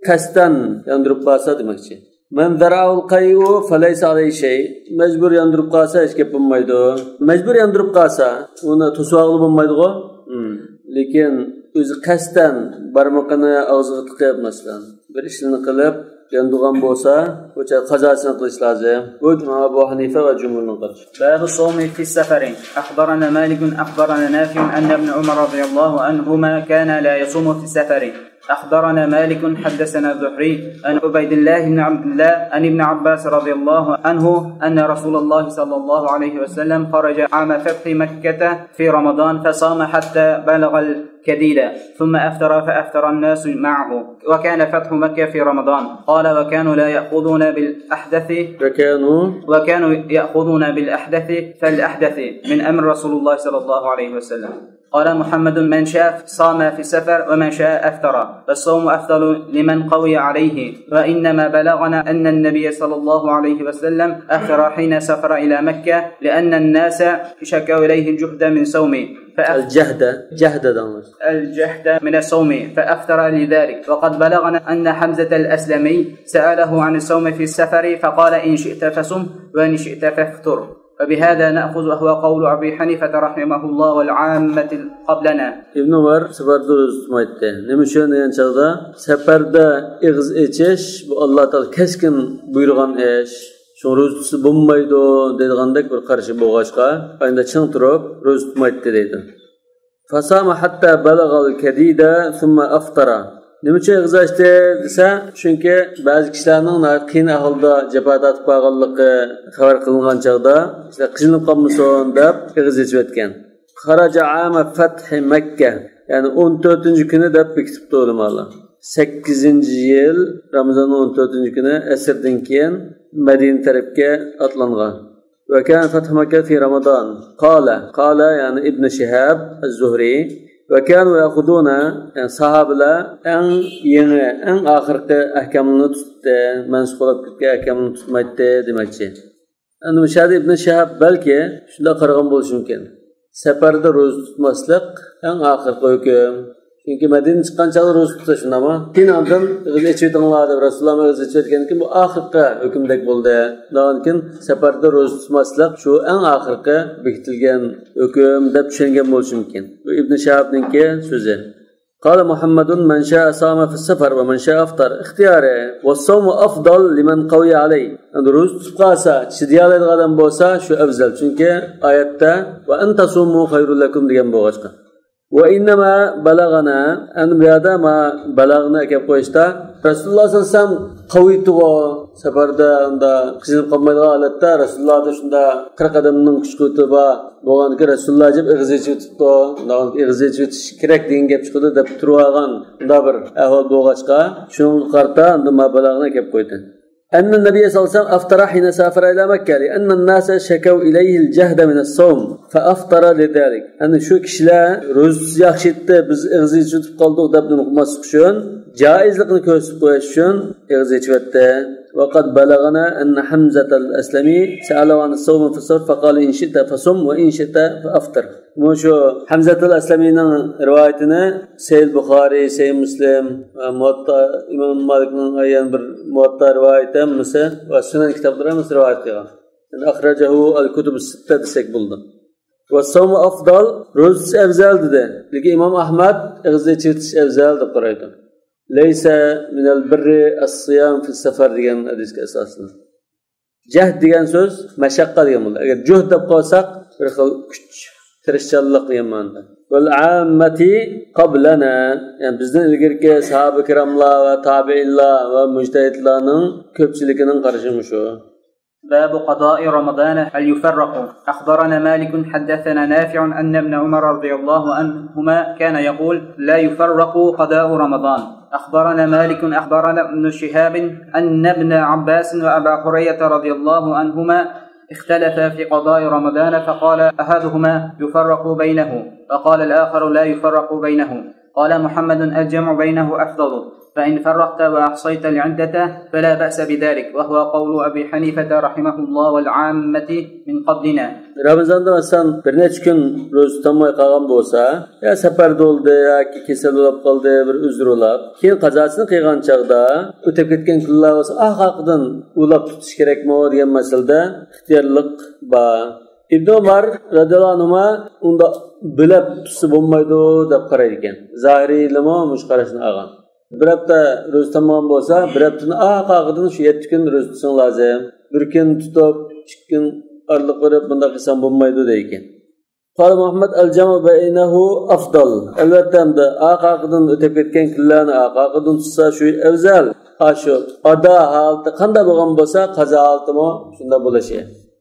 قەستەن ياندۇرۇپ قالسا دېمەكچى. من زرعه القيء فليس عليه شيء. مەجبۇر ياندۇرۇپ قالسا ھېچ گەپ بولمايدۇ. مەجبۇر ياندۇرۇپ قالسا ئۇنى توسۇۋالغىلى بولمايدىغۇ. ھىم. لېكىن ئۆزى قەستەن بارمىقىنى ئاغزىغا تىقىپ، مەسىلەن، بىر ئىشلارنى قىلىپ ياندۇرغان بولسا، بۇ چاغدا قازاسىنى قىلىش لازىم. بۇ ئىمام ئەبۇ ھەنىفە ۋە جۇمھۇرنىڭ قارىشى. باب الصوم في السفر. أخبرنا مالك أخبرنا نافع أن ابن عمر رضي الله عنهما كان لا يصوم في السفر. أخبرنا مالك حدثنا زهري عن عبيد الله بن عبد الله عن ابن عباس رضي الله عنه أن رسول الله صلى الله عليه وسلم خرج عام فتح مكة في رمضان فصام حتى بلغ الكديد ثم أفطر فأفطر الناس معه، وكان فتح مكة في رمضان. قال: وكانوا لا يأخذون بالأحدث وكانوا وكانوا يأخذون بالأحدث فالأحدث من أمر رسول الله صلى الله عليه وسلم. قال محمد: من شاء صام في السفر ومن شاء أفطر، والصوم أفضل لمن قوي عليه، وإنما بلغنا أن النبي صلى الله عليه وسلم أفطر حين سافر إلى مكة لأن الناس شكوا إليه الجهد من صومه فأف- الجهد، جهد دەڭلار. الجهد من الصوم فأفطر لذلك، وقد بلغنا أن حمزة الأسلمي سأله عن الصوم في السفر فقال: إن شئت فصم وإن شئت فافطر. وبهذا نأخذ وهو قول أبي حنيفة رحمه الله والعامة قبلنا. ئىبن ئۇمار سەپەردە روزا تۇتمايتتى. نېمە ئۈچۈن دېگەن چاغدا، سەپەردە ئېغىز ئېچىش، بۇ ئاللا تائالا كەسكىن بۇيرۇغان ئىش. شۇڭا روزا تۇتسا بولمايدۇ دەيدىغاندەك بىر قارىشى بولغاچقا، ئاينىدا چىڭ تۇرۇپ روزا تۇتمايتتى دەيدۇ. فصام حتى بلغ الكديد ثم أفطر. نېمە ئۈچۈن ئېغىز ئاچتى دېسە، چۈنكى بەزى كىشىلەرنىڭ ناھايىتى قىيىن ئەھۋالدا جاپا تارتىپ قالغانلىقى خەۋەر قىلىنغان چاغدا، كىشىلەر قىينىلىپ قالمىسۇن دەپ ئېغىز ئېچىۋەتكەن. خرج عام فتح مكة، يەنى ئون تۆتىنچى كۈنى دەپ بېكىتىپتۇ ئۆلىمالار. سەككىزىنچى يىل رامىزاننىڭ ئون تۆتىنچى كۈنى ئەسىردىن كېيىن مەدىنە تەرەپكە ئاتلانغان. وكان فتح مكة في رمضان. قال، قال، يەنى ئىبن شىھاب ئەز-زۇھرى، وكانوا يأخذون، يەنى ساھابىلەر ئەڭ يېڭى، ئەڭ ئاخىرقى ئەھكاملىرىنى تۇتتى، مەنسۇخ بولۇپ كەتكەن ئەھكاملىرىنى تۇتمايتتى دېمەكچى. ئەمدى مۇشۇ يەردە ئىبن شىھاب بەلكى شۇنداق قارىغان بولۇشى مۇمكىن. سەپەردە روزا تۇتماسلىق ئەڭ ئاخىرقى ھۆكۈم. چۈنكى مەدىنىدىن چىققان چاغدا روزا تۇتۇش، شۇنداقمۇ؟ كېيىن ئاندىن ئېغىز ئېچىۋېتىڭلار دەپ رەسۇلۇللا ئېغىز ئېچىۋەتكەندىن كېيىن بۇ ئاخىرقى ھۆكۈمدەك بولدى. ئۇنىڭدىن كېيىن سەپەردە روزا تۇتماسلىق شۇ ئەڭ ئاخىرقى بېكىتىلگەن ھۆكۈم دەپ چۈشەنگەن بولۇشى مۇمكىن. بۇ ئىبن شىھابنىڭكى سۆزى. قال محمد من شاء صام في السفر ومن شاء أفطر، ئىختىيارى. والصوم أفضل لمن قوي عليه. ئەمدى روزا تۇتۇپ قالسا، چىدىيالايدىغان ئادەم بولسا، شۇ ئەۋزەل. چۈنكى ئايەتتە وأن تصوموا خير لكم دېگەن بولغاچقا. وإنما بلغنا، ئەمدى بۇ يەردە ما بەلەغنى ئەكەپ قويۇشتا، رەسۇلۇللا سەللەللاھۇ ئەلەيھى ۋەسەللەم قويىتىغۇ، سەپەردە ئۇنداق قىينىلىپ قالمايدىغان ھالەتتە رەسۇلۇللادا شۇنداق قىرىق ئادەمنىڭ كۈچ قۇۋۋىتى بار بولغاندىكىن، رەسۇلۇللا جىق ئېغىز ئېچىۋېتىپتۇ، ئېغىز ئېچىۋېتىش كېرەك دېگەن گەپ چىقىدۇ دەپ تۇرۇۋالغان مۇنداق بىر ئەھۋال بولغاچقا، شۇنىڭغا قارىتا ئاندىن ما بەلەغنى ئەكەپ قويدى. أن النبي صلى الله عليه وسلم أفطر حين سافر إلى مكة لأن الناس شكوا إليه الجهد من الصوم فأفطر لذلك. ئەنە شۇ كىشىلەر روزىسى ياخشى ئىدى، بىز ئېغىز ئېچىۋېتىپ قالدۇق دەپ نوقۇماسلىق ئۈچۈن، جائىزلىقنى كۆرسىتىپ قويۇش ئۈچۈن ئېغىز ئېچىۋەتتى. وقد بلغنا أن حمزة الأسلمي سأله عن الصوم في السفر فقال إن شئت فصم وإن شئت فأفطر. مۇشۇ ھەمزەتۇل ئەسلەمىنىڭ رىۋايىتىنى سەھىھ بۇخارى، سەھىھ مۇسلىم ۋە مۇۋەتتا، ئىمام مالىكنىڭ يەنە بىر مۇۋەتتا رىۋايىتى ھەممىسى ۋە سۇنەن كىتابلىرى ھەممىسى رىۋايەت قىلغان. يەنى أخرجه الكتب الستة دېسەك بولىدۇ. والصوم أفضل، روزىسى ئەۋزەل دېدى. لېكىن ئىمام ئەھمەد ئېغىز ئېچىۋېتىش ئەۋزەل دەپ قارايدۇ. ليس من البر الصيام في السفر دېگەن ھەدىسكە ئاساسەن. جەھد دېگەن سۆز مەشەققە دېگەن بولىدۇ. ئەگەر جۇھد دەپ قالساق، بىر خىل كۈچ، تىرىشچانلىق دېگەن مەنىدە. والعامة قبلنا، يەنى بىزدىن ئىلگىرىكى ساھابە كىراملار ۋە تابىئىنلار ۋە مۇجتەھىدلارنىڭ كۆپچىلىكىنىڭ قارىشى مۇشۇ. باب قضاء رمضان، هل يفرق؟ أخبرنا مالك حدثنا نافع أن ابن عمر رضي الله عنهما كان يقول: لا يفرق قضاء رمضان. أخبرنا مالك أخبرنا ابن شهاب أن ابن عباس وأبا هريرة رضي الله عنهما اختلفا في قضاء رمضان، فقال أحدهما: يفرق بينه، وقال الآخر: لا يفرق بينه. قال محمد: الجمع بينه أفضل، فإن فرقت وأحصيت العدة فلا بأس بذلك، وهو قول أبي حنيفة رحمه الله والعامة من قبلنا. رامىزاندا مەسىلەن بىر نەچچە كۈن روزا تۇتالماي قالغان بولسا، يا سەپەردە بولدى ياكى كېسەل بولۇپ قالدى، بىر ئۆزرى بولۇپ، كېيىن قازاسىنى قىلغان چاغدا ئۆتۈپ كەتكەن كۈنلەر بولسا ئارقا-ئارقىدىن ئۇلاپ تۇتۇش كېرەكمۇ دېگەن مەسىلىدە ئىختىيارلىق بار. ئىبن ئۆمەر رەزىياللاھۇ ئەنھۇما ئۇنداق بۆلەپ تۇتسا بولمايدۇ دەپ قارايدىكەن. زاھىرىيلىرمۇ مۇشۇ قاراشنى ئالغان. بىر ھەپتە روزا تۇتمىغان بولسا، بىر ھەپتىنى ئارقا-ئارقىدىن شۇ يەتتە كۈن روزا تۇتساڭ لازىم. بىر كۈن تۇتۇپ، ئىككى كۈن ئارىلىق بېرىپ، بۇنداق قىلساڭ بولمايدۇ دەيدىكەن. قال محمد: الجمع بينه أفضل. ئەلۋەتتە، ئەمدى ئارقا-ئارقىدىن ئۆتۈپ كەتكەن كۈنلەرنى ئارقا-ئارقىدىن تۇتسا شۇ ئەۋزەل. ئاشۇ ئادا ھالىتى قانداق بولغان بولسا، قازا ھالىتىمۇ شۇنداق بولۇشى.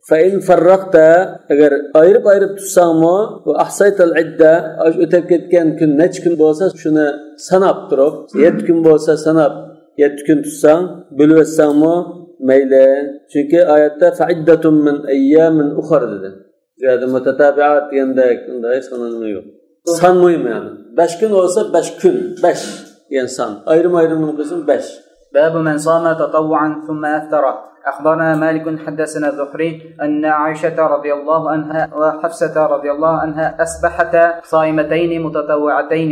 فإن فرقت، ئەگەر ئايرىپ-ئايرىپ تۇتساڭمۇ، وأحصيت العدة، ئاشۇ ئۆتۈپ كەتكەن كۈن نەچچە كۈن بولسا، شۇنى ساناپ تۇرۇپ، يەتتە كۈن بولسا ساناپ، يەتتە كۈن تۇتساڭ، بۆلۈۋەتسەڭمۇ مەيلى. چۈنكى ئايەتتە فعدة من أيام أخر دېدى. بۇ يەردە مۇتەتابىئات دېگەندەك، ئۇنداق ھېچقانداق نېمە يوق. سان مۇھىم يەنى. بەش كۈن بولسا، بەش كۈن، بەش دېگەن سان. ئايرىم-ئايرىملىق بولسا، بەش. باب من صام تطوعا ثم أفطر. أخبرنا مالك حدثنا الزهري أن عائشة رضي الله عنها وحفصة رضي الله عنها أصبحتا صائمتين متطوعتين.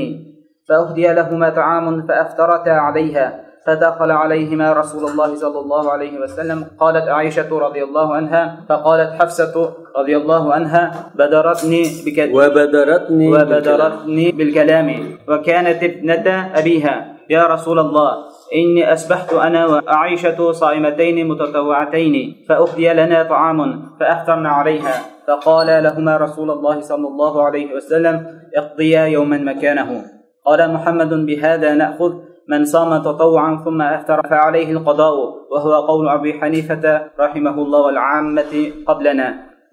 فأهدي لهما طعام فأفطرتا عليها، فدخل عليهما رسول الله صلى الله عليه وسلم. قالت عائشة رضي الله عنها، فقالت حفصة رضي الله عنها: بادرتني بك-، وبادرتني وبادرتني بالكلام، وكانت ابنة أبيها: يا رسول الله، إني أصبحت أنا وعائشة صائمتين متطوعتين، فأهدي لنا طعام فأفطرن عليها. فقال لهما رسول الله صلى الله عليه وسلم: اقضيا يوما مكانه. قال محمد: بهذا نأخذ من صام تطوعا ثم أفطر فعليه القضاء، وهو قول أبي حنيفة رحمه الله والعامة قبلنا.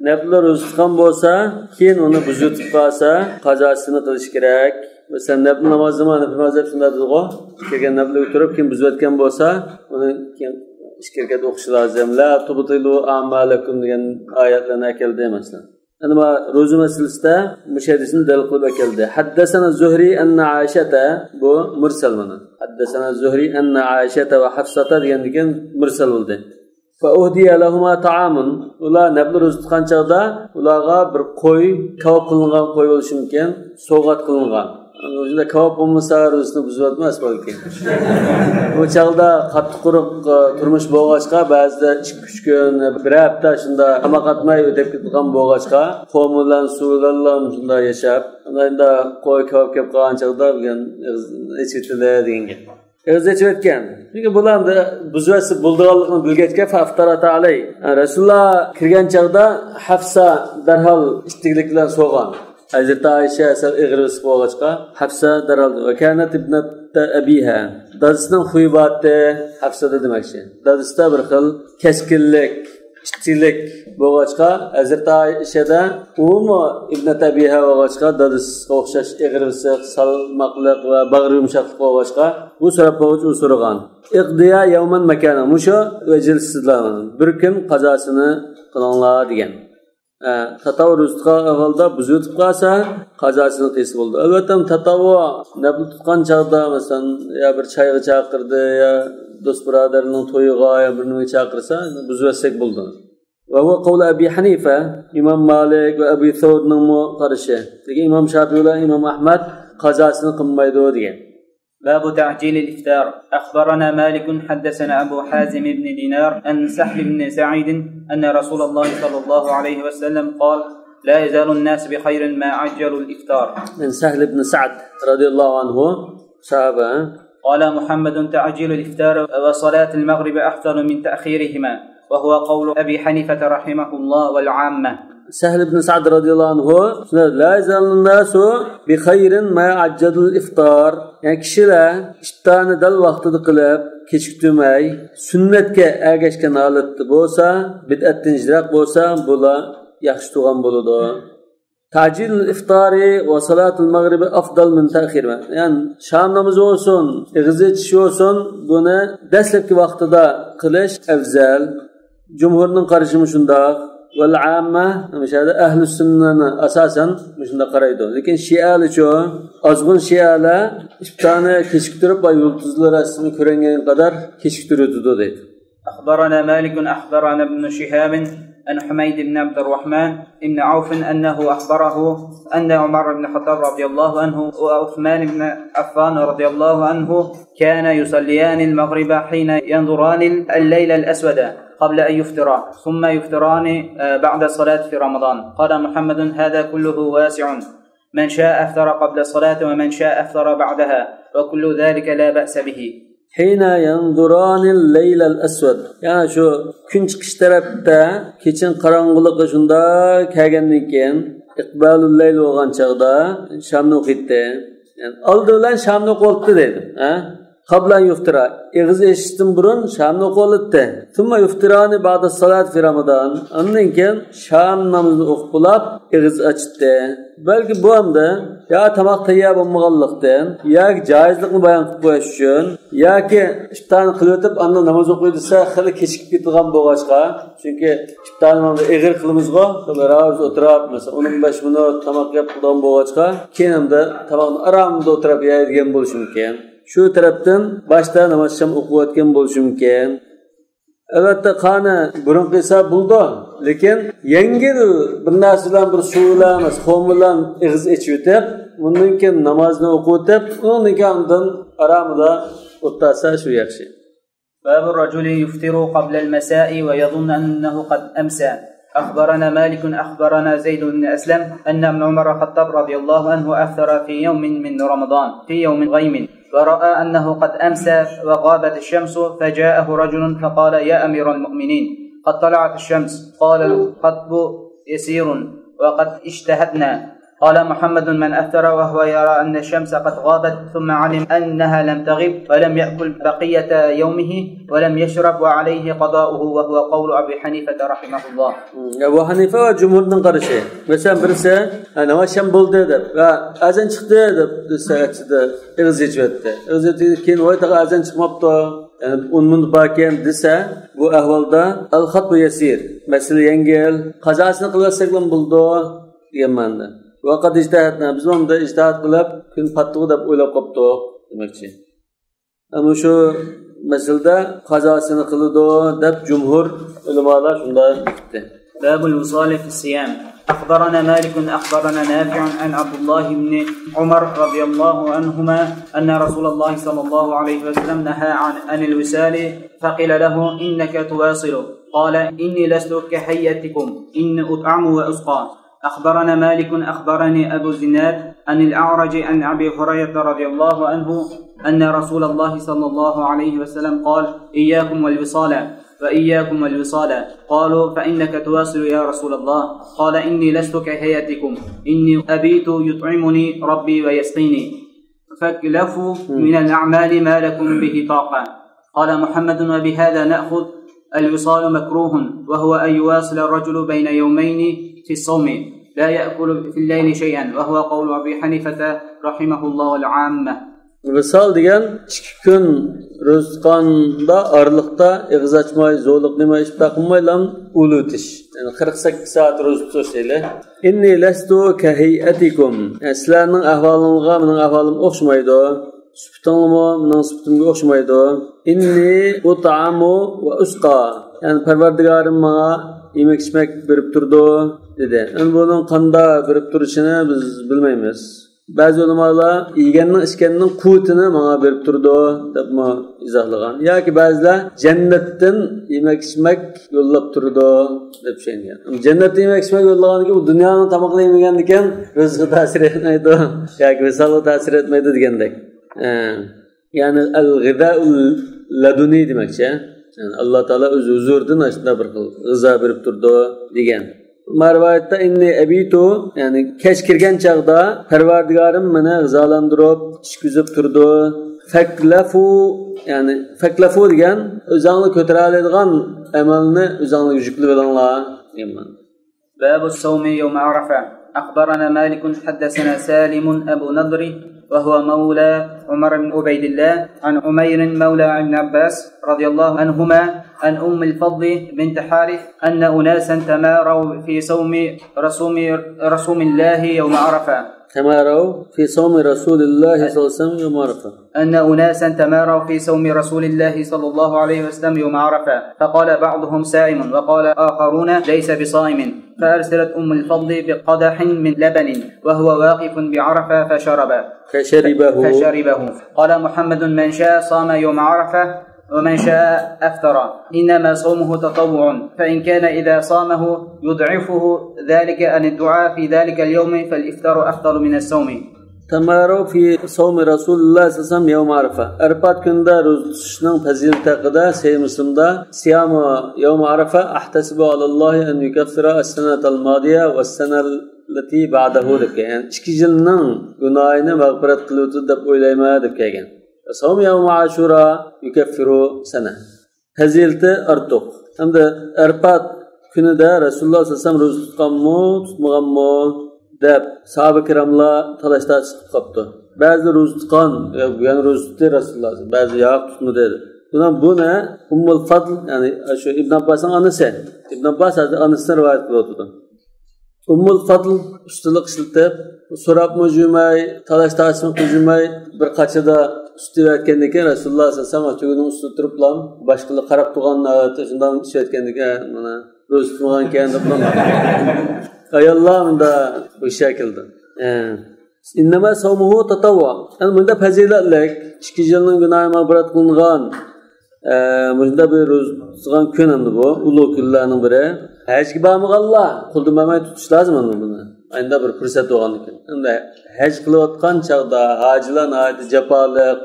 نەپلى روزا تۇتقان بولسا، كېيىن ئۇنى بۇزۇۋېتىپ قالسا، قازاسىنى قىلىش كېرەك. مەسىلەن، نەپلى نامازنىمۇ، نەپلى ناماز دەپ شۇنداق دېدىغۇ، كىرگەن نەپلىگە تۇرۇپ، كېيىن بۇزۇۋەتكەن بولسا، ئۇنى كېيىن ئىچكىرىكىدە ئوقۇشى لازىم. لا تبطلوا أعمالكم دېگەن ئايەتلەرنى ئەكەلدى، مەسىلەن. ئەنە ما روزا مەسىلىسىدە مۇشۇ ھەدىسنى دەلىل قىلىپ ئەكەلدى. حدثنا الزهري أن عائشة، بۇ مۇرسەل مانا. حدثنا الزهري أن عائشة وحفصة دېگەندىن كېيىن مۇرسەل بولدى. فأهدي لهما طعام. ئۇلار نەپلى روزا تۇتقان چاغدا ئۇلارغا بىر قوي، كاۋاپ قىلىنغان قوي بولۇشى مۇمكىن، سوۋغات قىلىنغان. شۇنداق كاۋاپ بولمىسا، روزىسىنى بۇزۇۋەتمەس بەلكى. بۇ چاغدا قاتتىق قۇرۇق، ئە، تۇرمۇش بولغاچقا، بەزىدە ئىككى، ئۈچ كۈن، بىر ھەپتە شۇنداق تاماق ئاتماي ئۆتۈپ كېتىدىغان بولغاچقا، قومۇ بىلەن سۇ بىلەنلا شۇنداق ياشاپ، ئەمدى قوي كاۋاپ كەپ قالغان چاغدا بۈگۈن ئېغىز ئېچىۋېتىلى دېگەن گەپ. ئېغىز ئېچىۋەتكەن. چۈنكى بۇلار ئەمدى بۇزۇۋەتسە بولىدىغانلىقىنى بىلگەچكە، فأفطرتا عليه. رەسۇلۇللا كىرگەن چاغدا ھەفسە دەرھال ئىتتىكلىك بىلەن سوغان. ھەزرىتى ئائىشە سەل ئېغىر بېسىق بولغاچقا، ھەفسە دەرھال. وكانت ابنة أبيها. دادىسىنىڭ خۇيى بارتى ھەفسەدە دېمەكچى. دادىسىدا بىر خىل كەسكىنلىك، ئىتتىكلىك بولغاچقا، ھەزرىتى ئائىشەدە ئۇمۇ ئىبنەت ئەبىھا بولغاچقا، دادىسىغا ئوخشاش ئېغىر بېسىق، سالماقلىق ۋە باغرى يۇمشاقلىق بولغاچقا، بۇ سوراپ بولغۇچ ئۇ سورىغان. اقضيا يوما مكانه، مۇشۇ مەجلىسىدە بىر كۈن قازاسىنى قىلىڭلار دېگەن. ئە، تاتاۋۋۇ روزا تۇتقان ئەھۋالدا بۇزۇۋېتىپ قالسا، قازاسىنى قىلسا بولىدۇ. ئەلۋەتتە، تاتاۋۋۇ نەپلى تۇتقان چاغدا، مەسىلەن، يا بىر چايغا چاقىردى، يا دوست بۇرادەرنىڭ تويىغا، يا بىر نېمىگە چاقىرسا، بۇزۇۋەتسەك بولىدۇ. وهو قول أبي حنيفة، ئىمام مالىك ۋە ئەبۇ سەۋرنىڭمۇ قارىشى. لېكىن ئىمام شاپىي بىلەن ئىمام ئەھمەد قازاسىنى قىلمايدۇ دېگەن. باب تعجيل الإفطار. أخبرنا مالك حدثنا أبو حازم بن دينار عن سهل بن سعيد أن رسول الله صلى الله عليه وسلم قال: لا يزال الناس بخير ما عجلوا الإفطار. من سهل بن سعد رضي الله عنه، صحابة. قال محمد: تعجيل الإفطار وصلاة المغرب أفضل من تأخيرهما، وهو قول أبي حنيفة رحمه الله والعامة. سەھل ئىبن سەئد رەزىياللاھۇ ئەنھۇ شۇنداق، لا يزال الناس بخير ما عجلوا الإفطار. يەنى كىشىلەر ئىپتارنى دەل ۋاقتىدا قىلىپ، كېچىكتۈرمەي، سۈننەتكە ئەگەشكەن ھالەتتە بولسا، بىدئەتتىن يىراق بولسا، بۇلار ياخشى تۇرغان بولىدۇ. تعجيل الإفطار وصلاة المغرب أفضل من تأخيرها. يەنى شام نامىزى بولسۇن، ئېغىز ئېچىش بولسۇن، بۇنى دەسلەپكى ۋاقتىدا قىلىش ئەۋزەل. جۇمھۇرنىڭ قارىشىمۇ شۇنداق. والعامة، مۇشۇ يەردە ئەھلى سۈننەنى ئاساسەن مۇشۇنداق قارايدۇ. لېكىن شىئەلىچۇ؟ ئازغۇن شىئەلەر ئىپتارنى كېچىكتۈرۈپ، يۇلتۇزلار ئاستىدا كۆرۈنگەن قەدەر كېچىكتۈرۈۋېتىدۇ دەيدۇ. أخبرنا مالك أخبرنا ابن شهاب عن حميد بن عبد الرحمن بن عوف أنه أخبره أن عمر بن الخطاب رضي الله عنه وعثمان بن عفان رضي الله عنه كان يصليان المغرب حين ينظران الليل الأسود قبل أن يفطرا، ثم يفطران، آه، بعد الصلاة في رمضان. قال محمد: هذا كله واسع، من شاء أفطر قبل الصلاة ومن شاء أفطر بعدها، وكل ذلك لا بأس به. حين ينظران الليل الأسود. يەنى شۇ كۈن چىقىش تەرەپتە كېچىنىڭ قاراڭغۇلۇقى شۇنداق كەلگەندىن كېيىن، إقبال الليل بولغان چاغدا شامنى ئوقۇيتتى. يەنى ئالدى بىلەن شامنى ئوقۇۋالاتتى دەيدۇ. ھە؟ قبل أن يفطر، ئېغىز ئېچىشتىن بۇرۇن شامنى ئوقۇۋالاتتى. ثم يفطران بعد الصلاة في رمضان، ئاندىن كېيىن شام نامىزىنى ئوقۇپ بولاپ ئېغىز ئاچاتتى. بەلكى بۇ ئەمدى يا تاماق تەييار بولمىغانلىقتىن، ياكى جايىزلىقنى بايان قىلىپ قويۇش ئۈچۈن، ياكى ئىپتارنى قىلىۋېتىپ ئاندىن ناماز ئوقۇي دېسە خېلى كېچىكىپ كېتىدىغان بولغاچقا، چۈنكى ئىپتارنى ئېغىر قىلىمىزغۇ، خېلى راۋۇز ئولتۇراپ، مەسىلەن، ئون ئون بەش مىنۇت تاماق يەپ قىلىدىغان بولغاچقا، كېيىن ئەمدى تاماقنى ئارامىدا ئولتۇراپ يەيدىغان بولۇشى مۇمكىن. شۇ تەرەپتىن باشتا ناماز شام ئوقۇۋەتكەن بولۇشى مۇمكىن. ئەلۋەتتە، قانى بۇرۇنقى ھېساب بولىدۇ، لېكىن يەڭگىل بىر نەرسە بىلەن، بىر سۇ بىلەن، خۇمۇر بىلەن ئېغىز ئېچىۋېتىپ، ئۇندىن كېيىن نامازنى ئوقۇۋېتىپ، ئۇنىڭدىن كېيىن ئاندىن ئارامىدا ئولتۇرسا شۇ ياخشى. باب الرجل يفطر قبل المساء ويظن أنه قد أمسى. أخبرنا مالك أخبرنا زيد بن أسلم أن ابن عمر الخطاب رضي الله عنه أفطر في يوم من رمضان في يوم غيم، ورأى أنه قد أمسى وغابت الشمس، فجاءه رجل فقال: يا أمير المؤمنين، قد طلعت الشمس. قال: الخطب يسير وقد اجتهدنا. قال محمد: من أفطر وهو يرى أن الشمس قد غابت ثم علم أنها لم تغب ولم يأكل بقية يومه ولم يشرب وعليه قضاؤه وهو قول أبي حنيفة رحمه الله. ئەبۇ ھەنىفە ۋە جۇمھۇرنىڭ قارىشى. مەسىلەن، بىرسى، ھە، ناماز شام بولدى دەپ ۋە ئەزان چىقتى دەپ دېسە، ئىچىدە ئېغىز ئېچىۋەتتى. ئېغىز ئېچىپ كېيىن، ۋاي، تېخى ئەزان چىقماپتۇ، يەنە ئون مىنۇت باركەن دېسە، بۇ ئەھۋالدا الخطب يسير، مەسىلە يەڭگىل، قازاسىنى قىلىۋەتسەكلا بولىدۇ دېگەن مەنىدە. وقد اجتهدنا، بىز ئۇندا ئىجتىھات قىلىپ، كۈن پاتتىغۇ دەپ ئويلاپ قاپتۇق دېمەكچى. ئەمما شۇ مەسىلىدە قازاسىنى قىلىدۇ دەپ جۇمھۇر ئۆلىمالار شۇنداق دېيىپتۇ. باب الوصال في الصيام. أخبرنا مالك أخبرنا نافع عن عبد الله بن عمر رضي الله عنهما أن رسول الله صلى الله عليه وسلم نهى عن، عن الوصال، فقيل له: إنك تواصل؟ قال: إني لست كهيئتكم، إني أطعم وأسقى. أخبرنا مالك أخبرني أبو الزناد عن الأعرج عن أبي هريرة رضي الله عنه أن رسول الله صلى الله عليه وسلم قال: إياكم والوصال، وإياكم والوصال. قالوا: فإنك تواصل يا رسول الله. قال: إني لست كهيئتكم، إني أبيت يطعمني ربي ويسقيني، فاكلفوا من الأعمال ما لكم به طاقة. قال محمد: وبهذا نأخذ الوصال مكروه، وهو أن يواصل الرجل بين يومين في الصوم لا يأكل في الليل شيئا، وهو قول أبي حنيفة رحمه الله العامة. ۋىسال دېگەن ئىككى كۈن روزا تۇتقاندا ئارىلىقتا ئېغىز ئاچماي، زورلۇق نېمە ئىش قىلمايلا ئۇلىۋېتىش. يەنى قىرىق سەككىز سائەت روزا تۇتۇش دەيلى. إني لست كهيئتكم. يەنى سىلەرنىڭ ئەھۋالىڭىزغا مېنىڭ ئەھۋالىم ئوخشىمايدۇ. سۈپىتىڭلىمۇ مېنىڭ سۈپىتىمگە ئوخشىمايدۇ. إني أطعم وأسقى. يەنى پەرۋەردىگارىم ماڭا يېمەك-ئىچمەك بېرىپ تۇرىدۇ، دېدى. ئەمدى بۇنىڭ قانداق بېرىپ تۇرۇشىنى بىز بىلمەيمىز. بەزى ئۆلىمالار يېگەننىڭ، ئىچكەننىڭ قۇۋۋىتىنى ماڭا بېرىپ تۇرىدۇ، دەپمۇ ئىزاھلىغان. ياكى بەزىلەر جەننەتتىن يېمەك-ئىچمەك يوللاپ تۇرىدۇ، دەپ چۈشەنگەن. جەننەتتىن يېمەك-ئىچمەك يوللىغاندىكىن، ئۇ دۇنيانىڭ تامىقىنى يېمىگەندىكىن رىزقى تەسىر ئەتمەيدۇ ياكى ۋىسالغا تەسىر ئەتمەيدۇ دېگەندەك. ئە، يەنى ئەل غىزائۇل لەدۇنىي دېمەكچى. يەنى ئاللا تائالا ئۆز ھۇزۇرىدىن ئاشۇنداق بىر خىل غىزا بېرىپ تۇرىدۇ دېگەن. ما رىۋايەتتە إني أبيت، يەنى كەچ كىرگەن چاغدا پەرۋەردىگارىم مېنى غىزالاندۇرۇپ، ئىچكۈزۈپ تۇرىدۇ. فاكلفوا، يەنى فاكلفوا دېگەن ئۆزەڭلار كۆتۈرەلەيدىغان ئەمەلنى ئۆزەڭلارگە يۈكلىۋېلىڭلار دېگەن مەنىدە. باب الصوم يوم عرفة. أخبرنا مالك حدثنا سالم أبو نضر وهو مولى عمر بن عبيد الله عن عمير مولى ابن عباس رضي الله عنهما عن أم الفضل بنت حارث أن أناسا تماروا في صوم رسوم، رسوم الله يوم عرفة. تماروا في صوم رسول الله صلى الله عليه وسلم يوم عرفة. أن أناسا تماروا في صوم رسول الله صلى الله عليه وسلم يوم عرفة، فقال بعضهم: صائم، وقال آخرون: ليس بصائم. فأرسلت أم الفضل بقدح من لبن وهو واقف بعرفة فشرب. فشربه. فشربه. قال محمد: من شاء صام يوم عرفة ومن شاء أفطر، إنما صومه تطوع، فإن كان إذا صامه يضعفه ذلك عن الدعاء في ذلك اليوم فالإفطار أفضل من الصوم. تماروا في صوم رسول الله صلى الله عليه وسلم يوم عرفة. ئەرپات كۈنىدە روزا تۇتۇشنىڭ پەزىلىتى ھەققىدە سەھىھ مۇسلىمدا: صيام يوم عرفة أحتسب على الله أن يكفر السنة الماضية والسنة التي بعده دەپ كەلگەن. يەنى ئىككى يىلنىڭ گۇناھىنى مەغپىرەت قىلىۋېتىدۇ دەپ ئويلايمەن دەپ كەلگەن. صوم يوم عاشوراء يكفر سنة. پەزىلىتى ئارتۇق. ھەمدە ئەرپات كۈنىدە رەسۇلۇللاھ سەللەللاھۇ ئەلەيھى ۋەسەللەم روزا تۇتقانمۇ، تۇتمىغانمۇ دەپ ساھابە كىراملار تالاش-تارتىش قىلىپ قاپتۇ. بەزىلەر روزا تۇتقان، يا، بۇ يەنە روزا تۇتتى رەسۇلۇللاھ، بەزىلەر ياق، تۇتمىدى. بۇنى، بۇنى ئۇممۇل فەدل، يەنى شۇ ئىبن ئابباسنىڭ ئانىسى، ئىبن ئابباس ھەزرىتى ئانىسىدىن رىۋايەت قىلىۋاتىدۇ. ئۇممۇل فەدل ئۇستىلىق ئىشلىتىپ، سوراپمۇ جۈمەي، تالاش-تارتىشمۇ قىلجۇمەي، بىر قاچىدا سۈت ئېۋەتكەندىن كېيىن، رەسۇلۇللاھ سەللەللاھۇ ئەلەيھى ۋەسەللەم تۈگىنىڭ ئۈستىدە تۇرۇپلا، باشقىلار قاراپ تۇرغان ھالەتتە شۇنداق ئىچىۋەتكەندىن كېيىن، مانا، روزا تۇتمىغانكەن دەپلا. ئاياللار مۇندا ھوشيار كېلىدۇ. ئە. إنما صومه تطوع. يەنى مۇندا پەزىلەتلىك، ئىككى يىلنىڭ گۇناھى مەغپىرەت قىلىنغان، ئە، مۇشۇنداق بىر روزا تۇتىدىغان كۈن ئەمدى بۇ، ئۇلۇغ كۈنلەرنىڭ بىرى. ھەجگە بارمىغانلار قولدىن بەرمەي تۇتۇش لازىم ئەمدى بۇنى. ئاينىدا بىر پۇرسەت بولغاندىكىن. ئەمدى ھەج قىلىۋاتقان چاغدا ھاجىلار ناھايىتى جاپالىق،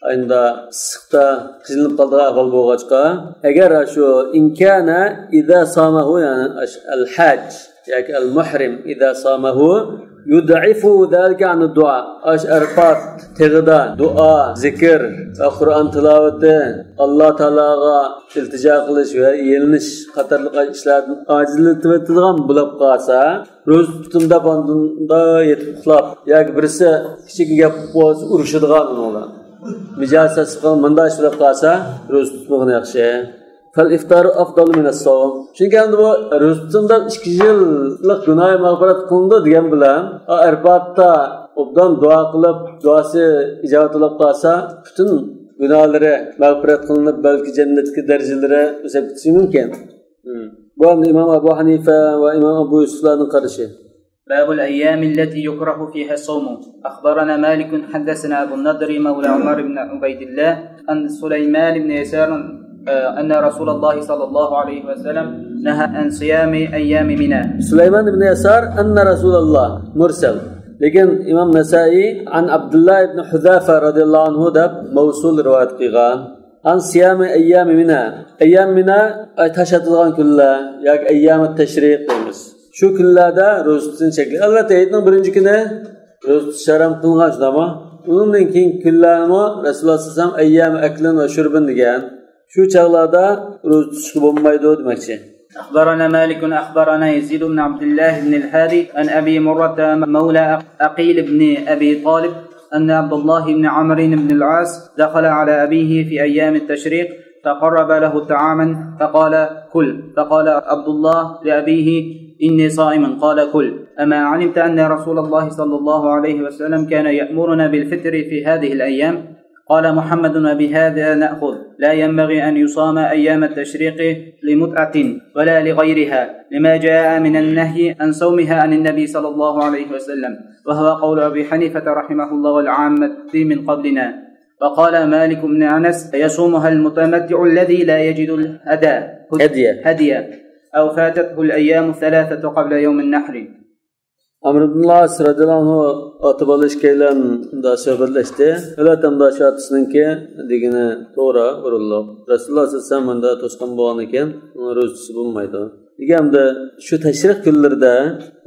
ئاينىدا ئىسسىقتا قىينىلىپ قالىدىغان ئەھۋال بولغاچقا، ئەگەر شۇ إن كان إذا صامه، يەنى ئەل ھاج ياكى ئەل مۇھرىم إذا صامه يضعف ذلك عن الدعاء. ئاشۇ ئەرپات تېغىدا دۇئا، زىكىر ۋە قۇرئان تىلاۋىتى، ئاللا تائالاغا ئىلتىجا قىلىش ۋە يېلىنىش قاتارلىق ئىشلاردىن ئاجىزلىتىۋېتىدىغان بولۇپ قالسا، روزا تۇتتۇم دەپ ئاندىن يېتىپ ئۇخلاپ ياكى بىرسى كىچىك گەپ بولسا ئۇرۇشىدىغان ئۇنىڭ بىلەن. مىجەز سەت قىلىپ مۇنداق ئىش بولۇپ قالسا، روزا تۇتمىغىنى ياخشى. فالإفطار أفضل من الصوم. چۈنكى ئەمدى بۇ روزا تۇتۇم دەپ ئىككى يىللىق گۇناھى مەغپىرەت قىلىنىدۇ دېگەن بىلەن، ئەرپاتتا ئوبدان دۇئا قىلىپ، دۇئاسى ئىجابەت بولۇپ قالسا، پۈتۈن گۇناھلىرى مەغپىرەت قىلىنىپ، بەلكى جەننەتتىكى دەرىجىلىرى ئۆسۈپ كېتىشى مۇمكىن. بۇ ئەمدى ئىمام ئەبۇ ھەنىفە ۋە ئىمام ئەبۇ يۈسۈفلارنىڭ قارىشى. باب الأيام التي يكره فيها الصوم. أخبرنا مالك حدثنا أبو النضر مولى عمر بن عبيد الله عن سليمان بن يسار، آه، أن رسول الله صلى الله عليه وسلم نهى عن صيام أيام منى. سليمان بن يسار أن رسول الله مرسل. لېكىن ئىمام نەسائىي عن عبد الله بن حذافة رضي الله عنه دەپ مەۋسۇل رىۋايەت قىلغان. عن صيام أيام منى. ئەييام مىنا، ئاي، تاش ئاتىدىغان كۈنلەر ياكى ئەييامۇت تەشرىق دەيمىز. شۇ كۈنلەردە روزا تۇتۇشنى چەكلىگەن. ئەلۋەتتە، ھېيتنىڭ بىرىنچى كۈنى روزا تۇتۇش ھارام قىلىنغان، شۇنداقمۇ؟ ئۇنىڭدىن كېيىنكى كۈنلەرمۇ رەسۇلۇللا سەللەللاھۇ ئەلەيھى ۋەسەللەم ئەييامۇ ئەكلىن ۋە شۇربىن دېگەن. شۇ چاغلاردا روزا تۇتۇشقا بولمايدۇ دېمەكچى. أخبرنا مالك أخبرنا يزيد بن عبد الله بن الهادي عن أبي مرة مولى عقيل بن أبي طالب أن عبد الله بن عمرو بن العاص دخل على أبيه في أيام التشريق فقرب له طعاما فقال: "كل." فقال عبد الله لأبيه: "إني صائم." قال: "كل. أما علمت أن رسول الله صلى الله عليه وسلم كان يأمرنا بالفطر في هذه الأيام؟" قال محمد: "وبهذا نأخذ، لا ينبغي أن يصام أيام التشريق لمتعة ولا لغيرها، لما جاء من النهي عن صومها عن النبي صلى الله عليه وسلم، وهو قول أبي حنيفة رحمه الله والعامة من قبلنا." وقال مالك بن أنس: "يصومها المتمتع الذي لا يجد الهدى، هدية. هدية، أو فاتته الأيام الثلاثة قبل يوم النحر." ئەمر ئىبن ئاس رەزىياللاھۇ ئەنھۇ ئاتا بالا ئىككىيلەن مۇنداق سۆھبەتلەشتى. ئەلۋەتتە، مۇنداق شۇ ئاتىسىنىڭكى دېگىنى توغرا، ئورۇنلۇق. رەسۇلۇللا سەللەللاھۇ ئەلەيھى ۋەسەللەم مۇنداق توسقان بولغاندىكىن، ئۇنىڭ روزا تۇتسا بولمايدۇ. دېگەندە، شۇ تەشرىق كۈنلىرىدە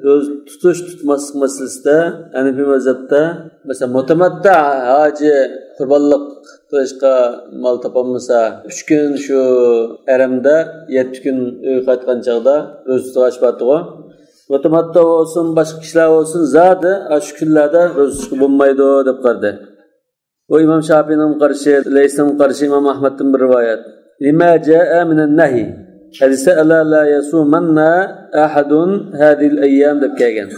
روزا تۇتۇش، تۇتماسلىق مەسىلىسىدە ھەنىفىي مەزھەپتە، مەسىلەن، مۇتەمەتتە ھاجى قۇربانلىق قىلىشقا مال تاپالمىسا، ئۈچ كۈن شۇ ھەرەمدە، يەتتە كۈن ئۆيگە قايتقان چاغدا روزا تۇتۇۋالىش بارتىغۇ. مۇتەمەتتە بولسۇن، باشقا كىشىلەر بولسۇن، زادى ئاشۇ كۈنلەردە روزا تۇتۇشقا بولمايدۇ دەپ قارىدى. بۇ ئىمام شاپىئىنىڭ قارىشى، لەيسنىڭ قارىشى، ئىمام ئەھمەدتىن بىر رىۋايەت. لما جاء من النهي. حەدىستە ألا لا يصومن أحد هذه الأيام دەپ كەلگەن.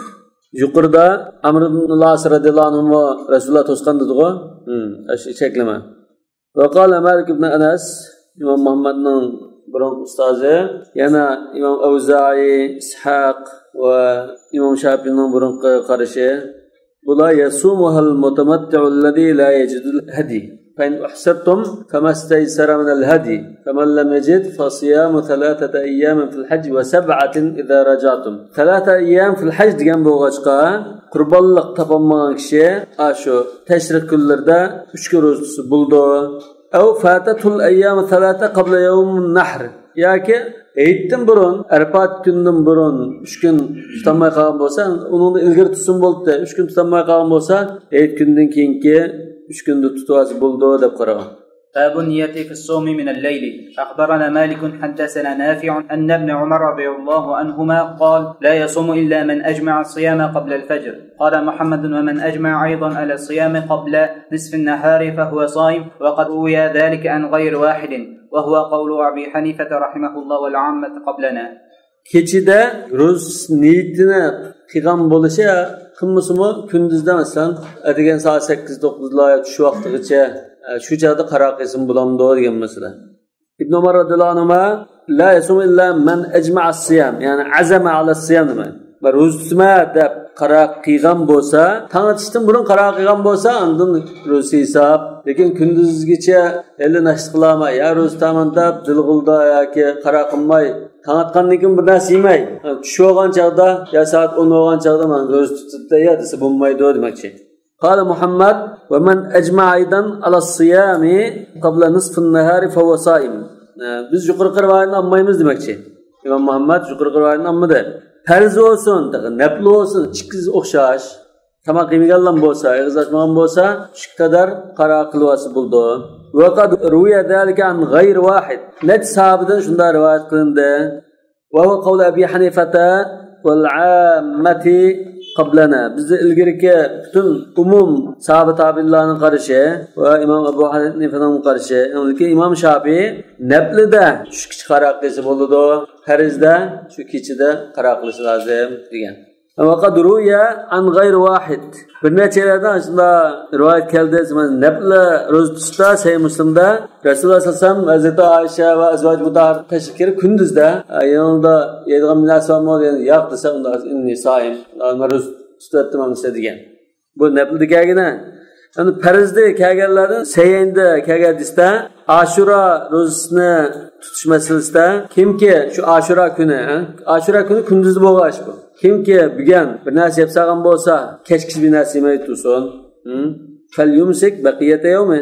يۇقىرىدا ئەمر ئىبن ئاس رەزىياللاھۇ ئەنھۇمۇ رەسۇلۇللا توسقان دېدىغۇ. ھىم، ئاشۇ چەكلىمە. وقال مالك بن أنس، ئىمام مۇھەممەدنىڭ بۇرۇنقى ئۇستازى، يەنە ئىمام ئەۋزائى، ئىسھاق ۋە ئىمام شاپىئىنىڭ بۇرۇنقى قارىشى، بۇلار يصومها المتمتع الذي لا يجد الهدي، فإن أحصرتم فما استيسر من الهدي، فمن لم يجد فصيام ثلاثة أيام في الحج وسبعة إذا رجعتم. ثلاثة أيام في الحج دېگەن بولغاچقا، قۇربانلىق تاپالمىغان كىشى ئاشۇ تەشرىق كۈنلىرىدە ئۈچ كۈن روزا تۇتسا بولىدۇ. أو فاتته الأيام الثلاثة قبل يوم النحر. ياكى ھېيتتىن بۇرۇن، ئەرپات كۈنىدىن بۇرۇن ئۈچ كۈن تۇتالماي قالغان بولسا، ئۇنىڭدىن ئىلگىرى تۇتسىمۇ بولاتتى. ئۈچ كۈن تۇتالماي قالغان بولسا، ھېيت كۈنىدىن كېيىنكى ئۈچ كۈندە تۇتۇۋالسا بولىدۇ دەپ قارىغان. باب النية في الصوم من الليل. أخبرنا مالك حدثنا نافع أن ابن عمر رضي الله عنهما قال: "لا يصوم إلا من أجمع الصيام قبل الفجر." قال محمد: "ومن أجمع أيضا على الصيام قبل نصف النهار فهو صائم." وقد روي ذلك عن غير واحد، وهو قول أبي حنيفة رحمه الله والعامة قبلنا. كېچىدە روزا نىيىتىنى قىلغان بولۇشى، قىلمىسىمۇ كۈندۈزدە، مەسىلەن، ئەتىگەن سائەت سەككىز، توققۇزلار يا چۈش ۋاقتىغىچە، ئە، شۇ چاغدا قارار قىلسىمۇ بولامدۇ دېگەن مەسىلە. ئىبن ئۆمەر رەزىياللاھۇ ئەنھۇما، لا يصوم إلا من أجمع الصيام، يەنى عزم على الصيام دېمەك. مەن روزا تۇتىمەن دەپ قارار قىلغان بولسا، تاڭ ئېتىشتىن بۇرۇن قارار قىلغان بولسا، ئاندىن روزىسى ھېساب. لېكىن كۈندۈزگىچە ھېلى ناشتا قىلالماي، يا روزا تۇتىمەن دەپ دىلغۇلدا ياكى قارار قىلماي، تاڭ ئاتقاندىن كېيىن بىر نەرسە يېمەي، چۈش بولغان چاغدا يا سائەت ئون بولغان چاغدا مەن روزا تۇتتۇم يا دېسە بولمايدۇ دېمەكچى. قال محمد: "ومن أجمع أيضا على الصيام قبل نصف النهار فهو صائم." بىز يۇقىرىقى رىۋايەتنى ئالمايمىز دېمەكچى. ئىمام مۇھەممەد يۇقىرىقى رىۋايەتنى ئالمىدى. پەرز بولسۇن، نەپلى بولسۇن، ئىككىسى ئوخشاش. تاماق يېمىگەنلا بولسا، ئېغىز ئاچمىغان بولسا، شۇ قەدەر قارار قىلىۋالسا بولىدۇ. وقد روي ذلك عن غير واحد. نەچچە ساھابىدىن شۇنداق رىۋايەت قىلىندى. وهو قول أبي حنيفة والعامة قبلنا. بىزدە ئىلگىرىكى پۈتۈن ئومۇم ساھابە تابىئىنلارنىڭ قارىشى ۋە ئىمام ئەبۇ ھەنىفەنىڭ قارىشى. لېكىن ئىمام شاپىئى نەپلىدە چۈشكىچە قارار قىلسا بولىدۇ، پەرزدە شۇ كېچىدە قارار قىلىش لازىم دېگەن. وقد روي عن غير واحد. بىر نەچچە يەردىن شۇنداق رىۋايەت كەلدى. نەپلى روزا تۇتۇشتا سەھىھ مۇسلىمدا رەسۇلۇللاھ سەللەللاھۇ ئەلەيھى ۋەسەللەم ھەزرىتى ئائىشە ۋە ئەزۋاج مۇتەھھەرات تەشرىپ كىرىپ كۈندۈزدە، يېنىڭدا يەيدىغان بىر نەرسە بارمۇ دېگەن، ياق دېسە، ئۇندا ئىننى سائىم، مەن روزا تۇتۇۋەتتىم ئەمىسە دېگەن. بۇ نەپلىدە كەلگىنى. ئەمدى پەرزدە كەلگەنلەردىن سەھىھەيندە كەلگەن ھەدىستە ئاشۇرا روزىسىنى تۇتۇش مەسىلىسىدە، كىمكى شۇ ئاشۇرا كۈنى، ھە؟ ئاشۇرا كۈنى كۈندۈزدە بولغان ئىش بۇ. كىمكى بۈگۈن بىر نەرسە يەپ سالغان بولسا، كەچكىچە بىر نەرسە يېمەي تۇرسۇن. ھە؟ فَلْيُمْسِكْ بَقِيَّةَ يَوْمِهِ.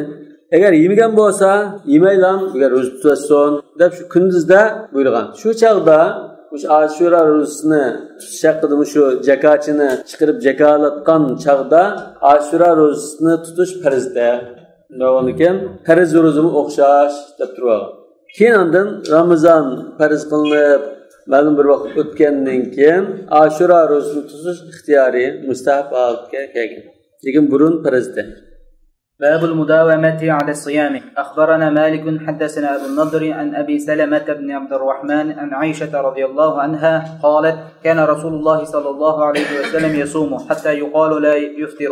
ئەگەر يېمىگەن بولسا، يېمەيلا، بۈگۈن روزا تۇتۇۋەتسۇن دەپ شۇ كۈندۈزدە بۇيرۇغان. شۇ چاغدا مۇشۇ ئاشۇرا روزىسىنى تۇتۇش ھەققىدە مۇشۇ جاكاچىنى چىقىرىپ جاكالاتقان چاغدا ئاشۇرا روزىسىنى تۇتۇش پەرزدە. بولغاندىكىن پەرز روزىمۇ ئوخشاش دەپ تۇرۇۋالغان. كېيىن ئاندىن رامىزان پەرز قىلىنىپ، مەلۇم بىر ۋاقىت ئۆتكەندىن كېيىن ئاشۇرا روزىسىنى تۇتۇش ئىختىيارى، مۇستەھەب ھالەتكە كەلگەن. لېكىن بۇرۇن پەرز ئىدى. باب المداومة على الصيام. أخبرنا مالك حدثنا أبو النضر عن أبي سلمة بن عبد الرحمن عن عائشة رضي الله عنها قالت: كان رسول الله صلى الله عليه وسلم يصوم حتى يقال لا يفطر،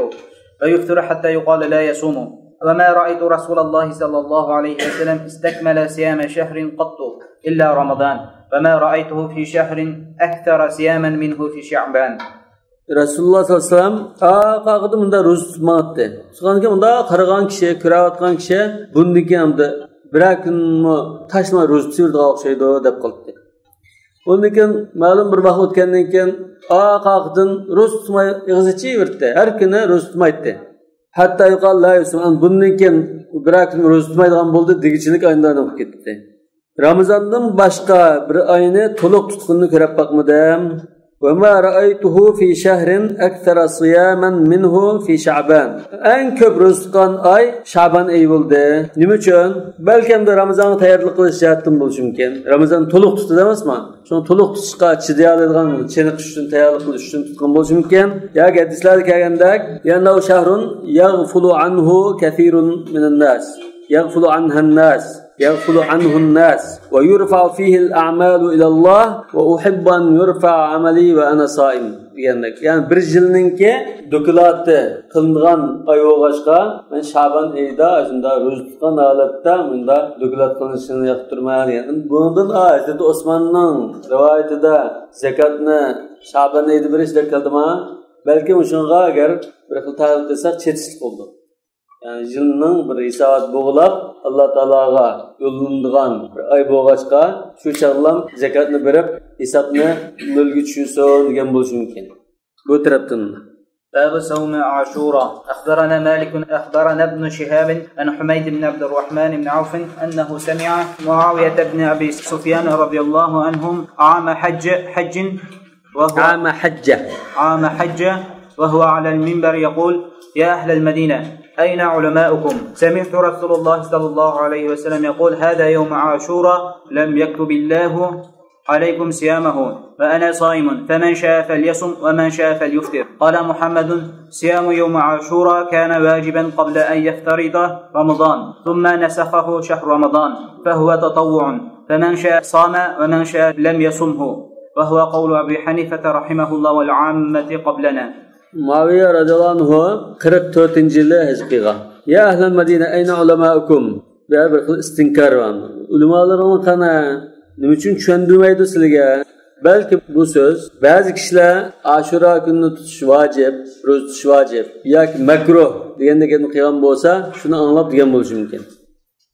ويفطر حتى يقال لا يصوم، وما رأيت رسول الله صلى الله عليه وسلم استكمل صيام شهر قط إلا رمضان، وما رأيته في شهر أكثر صياما منه في شعبان. رەسۇلۇللاھ سەللەللاھۇ ئەلەيھى ۋەسەللەم ئارقا-ئارقىدىن مۇنداق روزا تۇتمايتتى. تۇتقاندىن كېيىن مۇنداق قارىغان كىشى، كۆرۈۋاتقان كىشى بۇندىن كېيىن ئەمدى بىرەر كۈنمۇ تاشلىماي روزا تۇتۇۋېرىدىغان ئوخشايدۇ دەپ قالاتتى. ئۇندىن كېيىن مەلۇم بىر ۋاقىت ئۆتكەندىن كېيىن ئارقا-ئارقىدىن روزا تۇتماي ئېغىز ئېچىۋېرەتتى. ھەر كۈنى روزا تۇتمايتتى. ھەتتا يۇقال لا يصوم. ئەمدى بۇندىن كېيىن بىرەر كۈن روزا تۇتمايدىغان بولدى دېگۈچىلىك ئاينىدان بولۇپ كەتتى. رامىزاندىن باشقا بىر ئاينى تولۇق تۇتقىنىنى كۆرۈپ باقمىدىم. وما رأيته في شهر أكثر صياما منه في شعبان. ئەڭ كۆپ روزا تۇتقان ئاي شەبان ئېيى بولدى. نېمە ئۈچۈن؟ بەلكىم رامىزانغا تەييارلىق قىلىش جەھەتتىن بولۇشى مۇمكىن. رامىزان تولۇق تۇتىدۇ ئەمەسمۇ؟ شۇڭا تولۇق تۇتۇشقا چىدىيالايدىغان، چېنىقىش ئۈچۈن تەييارلىق قىلىش ئۈچۈن تۇتقان بولۇشى مۇمكىن. ياكى ھەدىسلەردە كەلگەندەك، لأنه شهر يغفل عنه كثير من الناس، يغفل عنها الناس، يغفل عنه الناس، ويرفع فيه الأعمال إلى الله، وأحب أن يرفع عملي وأنا صائم دېگەندەك. يەنى بىر يىلنىڭكى دوكلاتى قىلىنغان ئاي بولغاچقا، مەن شەبان ئېيىدا شۇنداق روزا تۇتقان ھالەتتە مۇنداق دوكلات قىلىنىشىنى ياقتۇرىمەن دېگەن. بۇنىڭدىن ھەزرىتى ئوسماننىڭ رىۋايىتىدە زەكاتنى شەبان ئېيىدا بېرىش دەپ كەلدىما؟ بەلكىم شۇنىڭغا ئەگەر بىر خىل تەۋىل قىلساق چېتىشلىق بولىدۇ. يەنى يىلنىڭ بىر ھېسابات بوغلاپ، ئاللا تائالاغا يوللىنىدىغان بىر ئاي بولغاچقا، شۇ چاغلام زەكاتنى بېرىپ، ھېسابنى نۆلگە چۈشۈرسۇن دېگەن بولۇشى مۇمكىن. بۇ تەرەپتىن. باب صوم عاشوراء. أخبرنا مالك أخبرنا ابن شهاب عن حميد بن عبد الرحمن بن عوف أنه سمع معاوية بن أبي سفيان رضي الله عنهم عام حج، حج وهو عام حجة. عام حجة وهو على المنبر يقول: يا أهل المدينة، أين علماؤكم؟ سمعت رسول الله صلى الله عليه وسلم يقول: هذا يوم عاشوراء لم يكتب الله عليكم صيامه، وأنا صائم، فمن شاء فليصم ومن شاء فليفطر. قال محمد: صيام يوم عاشوراء كان واجبا قبل أن يفترض رمضان، ثم نسخه شهر رمضان، فهو تطوع، فمن شاء صام ومن شاء لم يصمه، وهو قول أبي حنيفة رحمه الله والعامة قبلنا. مۇئاۋىيە رەزىياللاھۇ ئەنھۇ قىرىق تۆتىنچى يىلى ھەج قىلغان. يا أهل المدينة، أين علماؤكم؟ بۇ يەردە بىر خىل ئىستىنكار بار. ئۆلىمالىرىڭلار قانا؟ نېمە ئۈچۈن چۈشەندۈرمەيدۇ سىلىگە؟ بەلكى بۇ سۆز بەزى كىشىلەر ئاشۇرا كۈنىنى تۇتۇش ۋاجىپ، روزا تۇتۇش ۋاجىپ ياكى مەكرۇھ دېگەندەك گەپنى قىلغان بولسا، شۇنى ئاڭلاپ دېگەن بولۇشى مۇمكىن.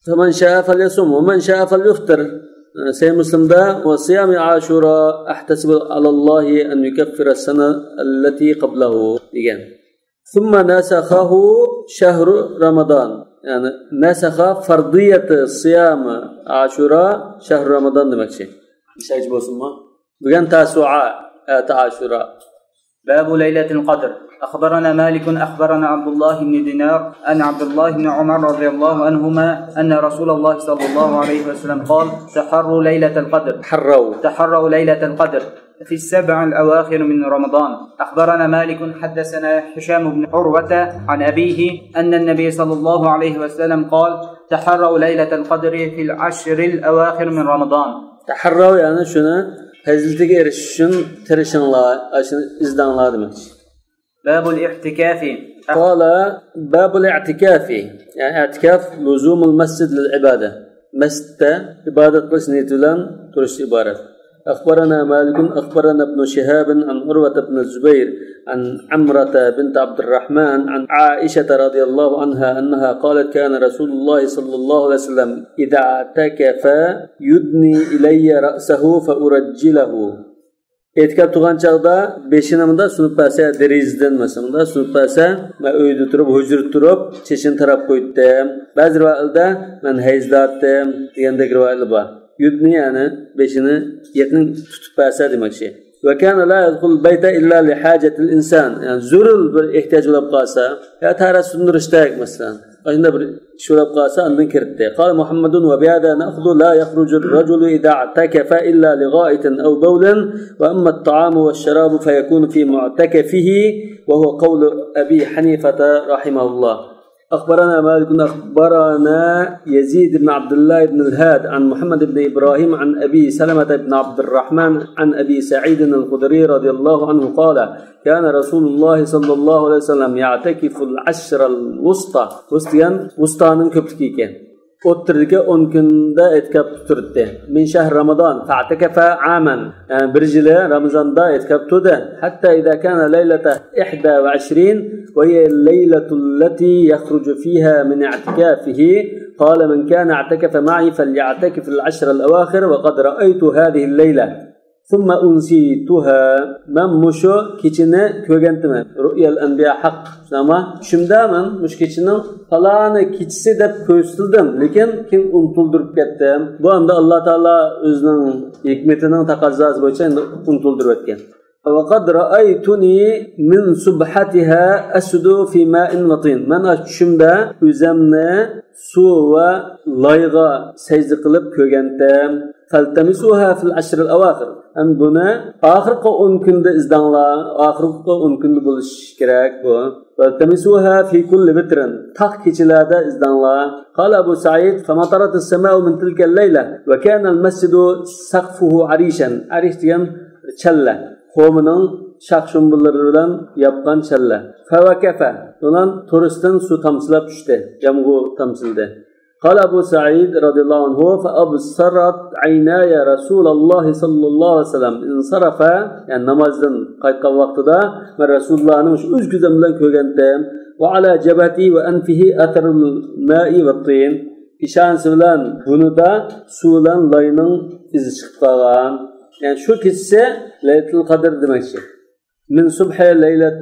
فمن شاء فليصم ومن شاء فليفطر. سەھىھ مۇسلىمدا: وصيام عاشوراء أحتسب على الله أن يكفر السنة التي قبله دېگەن. ثم نسخه شهر رمضان. يەنى نسخ فرضية صيام عاشوراء شهر رمضان دېمەكچى. ئىشەنچ بولسۇنمۇ؟ بۈگۈن تاسۇئا، ئەتە ئاشۇرا. باب ليلة القدر. أخبرنا مالك أخبرنا عبد الله بن دينار عن عبد الله بن عمر رضي الله عنهما أن رسول الله صلى الله عليه وسلم قال: تحروا ليلة القدر. تحروا. تحروا ليلة القدر في السبع الأواخر من رمضان. أخبرنا مالك حدثنا هشام بن عروة عن أبيه أن النبي صلى الله عليه وسلم قال: تحروا ليلة القدر في العشر الأواخر من رمضان. تحروا، يەنى شۇنى پەزىلىتىگە ئېرىشىش ئۈچۈن تىرىشىڭلار، ئاشۇنى ئىزدەڭلار دېمەكچى. باب الاعتكاف. قال باب الاعتكاف، يەنى ئەتىكاف لزوم المسجد للعبادة، مەسچىتتە ئىبادەت قىلىش نىيىتى بىلەن تۇرۇشتىن ئىبارەت. أخبرنا مالك أخبرنا ابن شهاب عن عروة بن الزبير عن عمرة بنت عبد الرحمن عن عائشة رضي الله عنها أنها قالت كان رسول الله صلى الله عليه وسلم إذا اعتكف يدني إلي رأسه فأرجله. ئېتىكاپ تۇرغان چاغدا بېشىنى مۇنداق سۇنۇپ بەرسە، دېرىزىدىن مەسىلەن مۇنداق سۇنۇپ بەرسە، مەن ئۆيدە تۇرۇپ، ھۇجرىدا تۇرۇپ چېچىنى تاراپ قوياتتىم. بەزى رىۋايەتلەردە مەن ھەيزداتتىم دېگەندەك رىۋايەتلەر بار. يدني يەنى بېشىنى يېقىن تۇتۇپ بەرسە دېمەكچى. وكان لا يدخل البيت إلا لحاجة الإنسان، يەنى زۆرۈر بىر ئېھتىياج بولۇپ قالسا، يا تەھارەت سۇندۇرۇشتەك مەسىلەن، ئاشۇنداق بىر ئىش بولۇپ قالسا ئاندىن كىرىتتى. قال محمد وبهذا نأخذ لا يخرج الرجل إذا اعتكف إلا لغائط أو بول، وأما الطعام والشراب فيكون في معتكفه، وهو قول أبي حنيفة رحمه الله. أخبرنا مالك أخبرنا يزيد بن عبد الله بن الهاد عن محمد بن إبراهيم عن أبي سلمة بن عبد الرحمن عن أبي سعيد الخدري رضي الله عنه قال كان رسول الله صلى الله عليه وسلم يعتكف العشر الوسطى. ۋۇستا دېگەن ۋۇستانىڭ كۆپلۈكى ئىكەن. ئوتتۇرىدىكى ئون كۈندە ئېتىكاپ تۇرۇتتى. من شهر رمضان فاعتكف عاما، يەنى بىر يىلى رامىزاندا ئېتىكاپ تۇردى. حتى إذا كان ليلة إحدى وعشرين وهي الليلة التي يخرج فيها من اعتكافه، قال من كان اعتكف معي فليعتكف العشر الأواخر وقد رأيت هذه الليلة ثم أنسيتها. مەن مۇشۇ كېچىنى كۆرگەنتىمەن. رؤيا الأنبياء حق. شۇنداقمۇ؟ چۈشۈمدە مەن مۇشۇ كېچىنىڭ پالانى كېچىسى دەپ كۆرسىتىلدىم، لېكىن كېيىن ئۇنتۇلدۇرۇپ كەتتىم. بۇ ئەمدى ئاللا تائالا ئۆزىنىڭ ھېكمىتىنىڭ تەقەززاسى بويىچە ئەمدى ئۇنتۇلدۇرۇۋەتكەن. وقد رأيتني من سبحتها أسجد في ماء وطين. مەن ئاشۇ چۈشۈمدە ئۆزەمنى سۇ ۋە لايغا سەجدە قىلىپ كۆرگەنتىم. فالتمسوها في العشر الأواخر. ئەمدى بۇنى ئاخىرقى ئون كۈندە ئىزدەڭلار. ئاخىرقى ئون كۈندە بولۇشى كېرەك بۇ. فالتمسوها في كل وتر. تاق كېچىلەردە ئىزدەڭلار. قال أبو سعيد فمطرت السماء من تلك الليلة وكان المسجد سقفه عريشا. ئەرىش دېگەن چەللە. قۇمنىڭ شاخ-شۇمبىلىرى بىلەن ياپقان چەللە. فوكف. بۇنىڭ تۇرۇسىدىن سۇ تامچىلاپ چۈشتى. يامغۇر تامچىلىدى. قال أبو سعيد رضي الله عنه فأبصرت عيناي رسول الله صلى الله عليه وسلم انصرف، يەنى نامازدىن قايتقان ۋاقتىدا مەن رەسۇلۇللانى شۇ ئۆز كۆزۈم بىلەن كۆرگەنتىم. وعلى جبهته وأنفه أثر الماء والطين. پېشانىسى بىلەن بۇرنىدا سۇ بىلەن لاينىڭ ئىزى چىقىپ قالغان. يەنى شۇ كېچىسى لەيلەتۇل قەدىر دېمەكچى. من صبح ليلة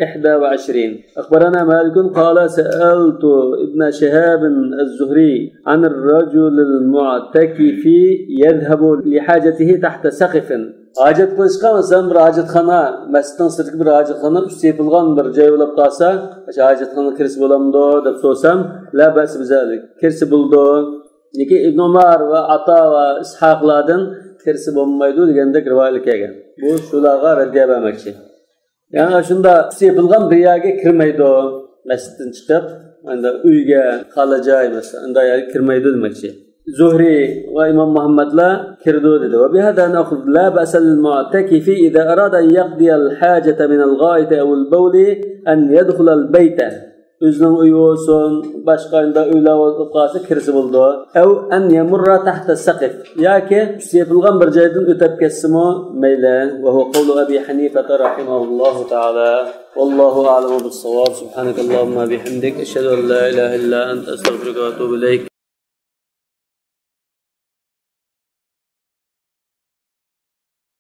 إحدى وعشرين. أخبرنا مالك قال سألت ابن شهاب الزهري عن الرجل المعتكف يذهب لحاجته تحت سقف. ھاجەت قىلىشقا مەسىلەن بىر ھاجەتخانا، مەسچىتنىڭ سىرتىدىكى بىر ھاجەتخانا ئۈستى يېپىلغان بىر جاي بولۇپ قالسا، ھاجەتخانىغا كىرسە بولامدۇ دەپ سورىسام، لا بەس بىزەلىك، كىرسە بولىدۇ. لېكىن ئىبن ئۇمار ۋە ئاتا ۋە ئىسھاقلاردىن كىرسە بولمايدۇ دېگەندەك رىۋايەتلەر كەلگەن. بۇ شۇلارغا رەددىيە بەرمەكچى. يەنى شۇنداق ئۈستى يېپىلغان بىر يەرگە كىرمەيدۇ. مەسچىتتىن چىقىپ، ئەندى ئۆيگە، خالا جاي، مەسىلەن، ئۇنداق يەرگە كىرمەيدۇ دېمەكچى. زۇھرى ۋە ئىمام مۇھەممەدلار كىرىدۇ دېدى. وبهذا نأخذ لا بأس للمعتكف إذا أراد أن يقضي الحاجة من الغائط أو البول أن يدخل البيت. ئۆزىنىڭ ئۆيى بولسۇن، باشقا ئەندى ئۆيلەر بولۇپ قالسا كىرسە بولىدۇ. أو أن يمر تحت السقف. ياكى ئۈستى يېپىلغان بىر جايدىن ئۆتۈپ كەتسىمۇ مەيلى. وهو قول أبي حنيفة رحمه الله تعالى. والله أعلم بالصواب. سبحانك اللهم وبحمدك، أشهد أن لا إله إلا أنت، أستغفرك وأتوب إليك.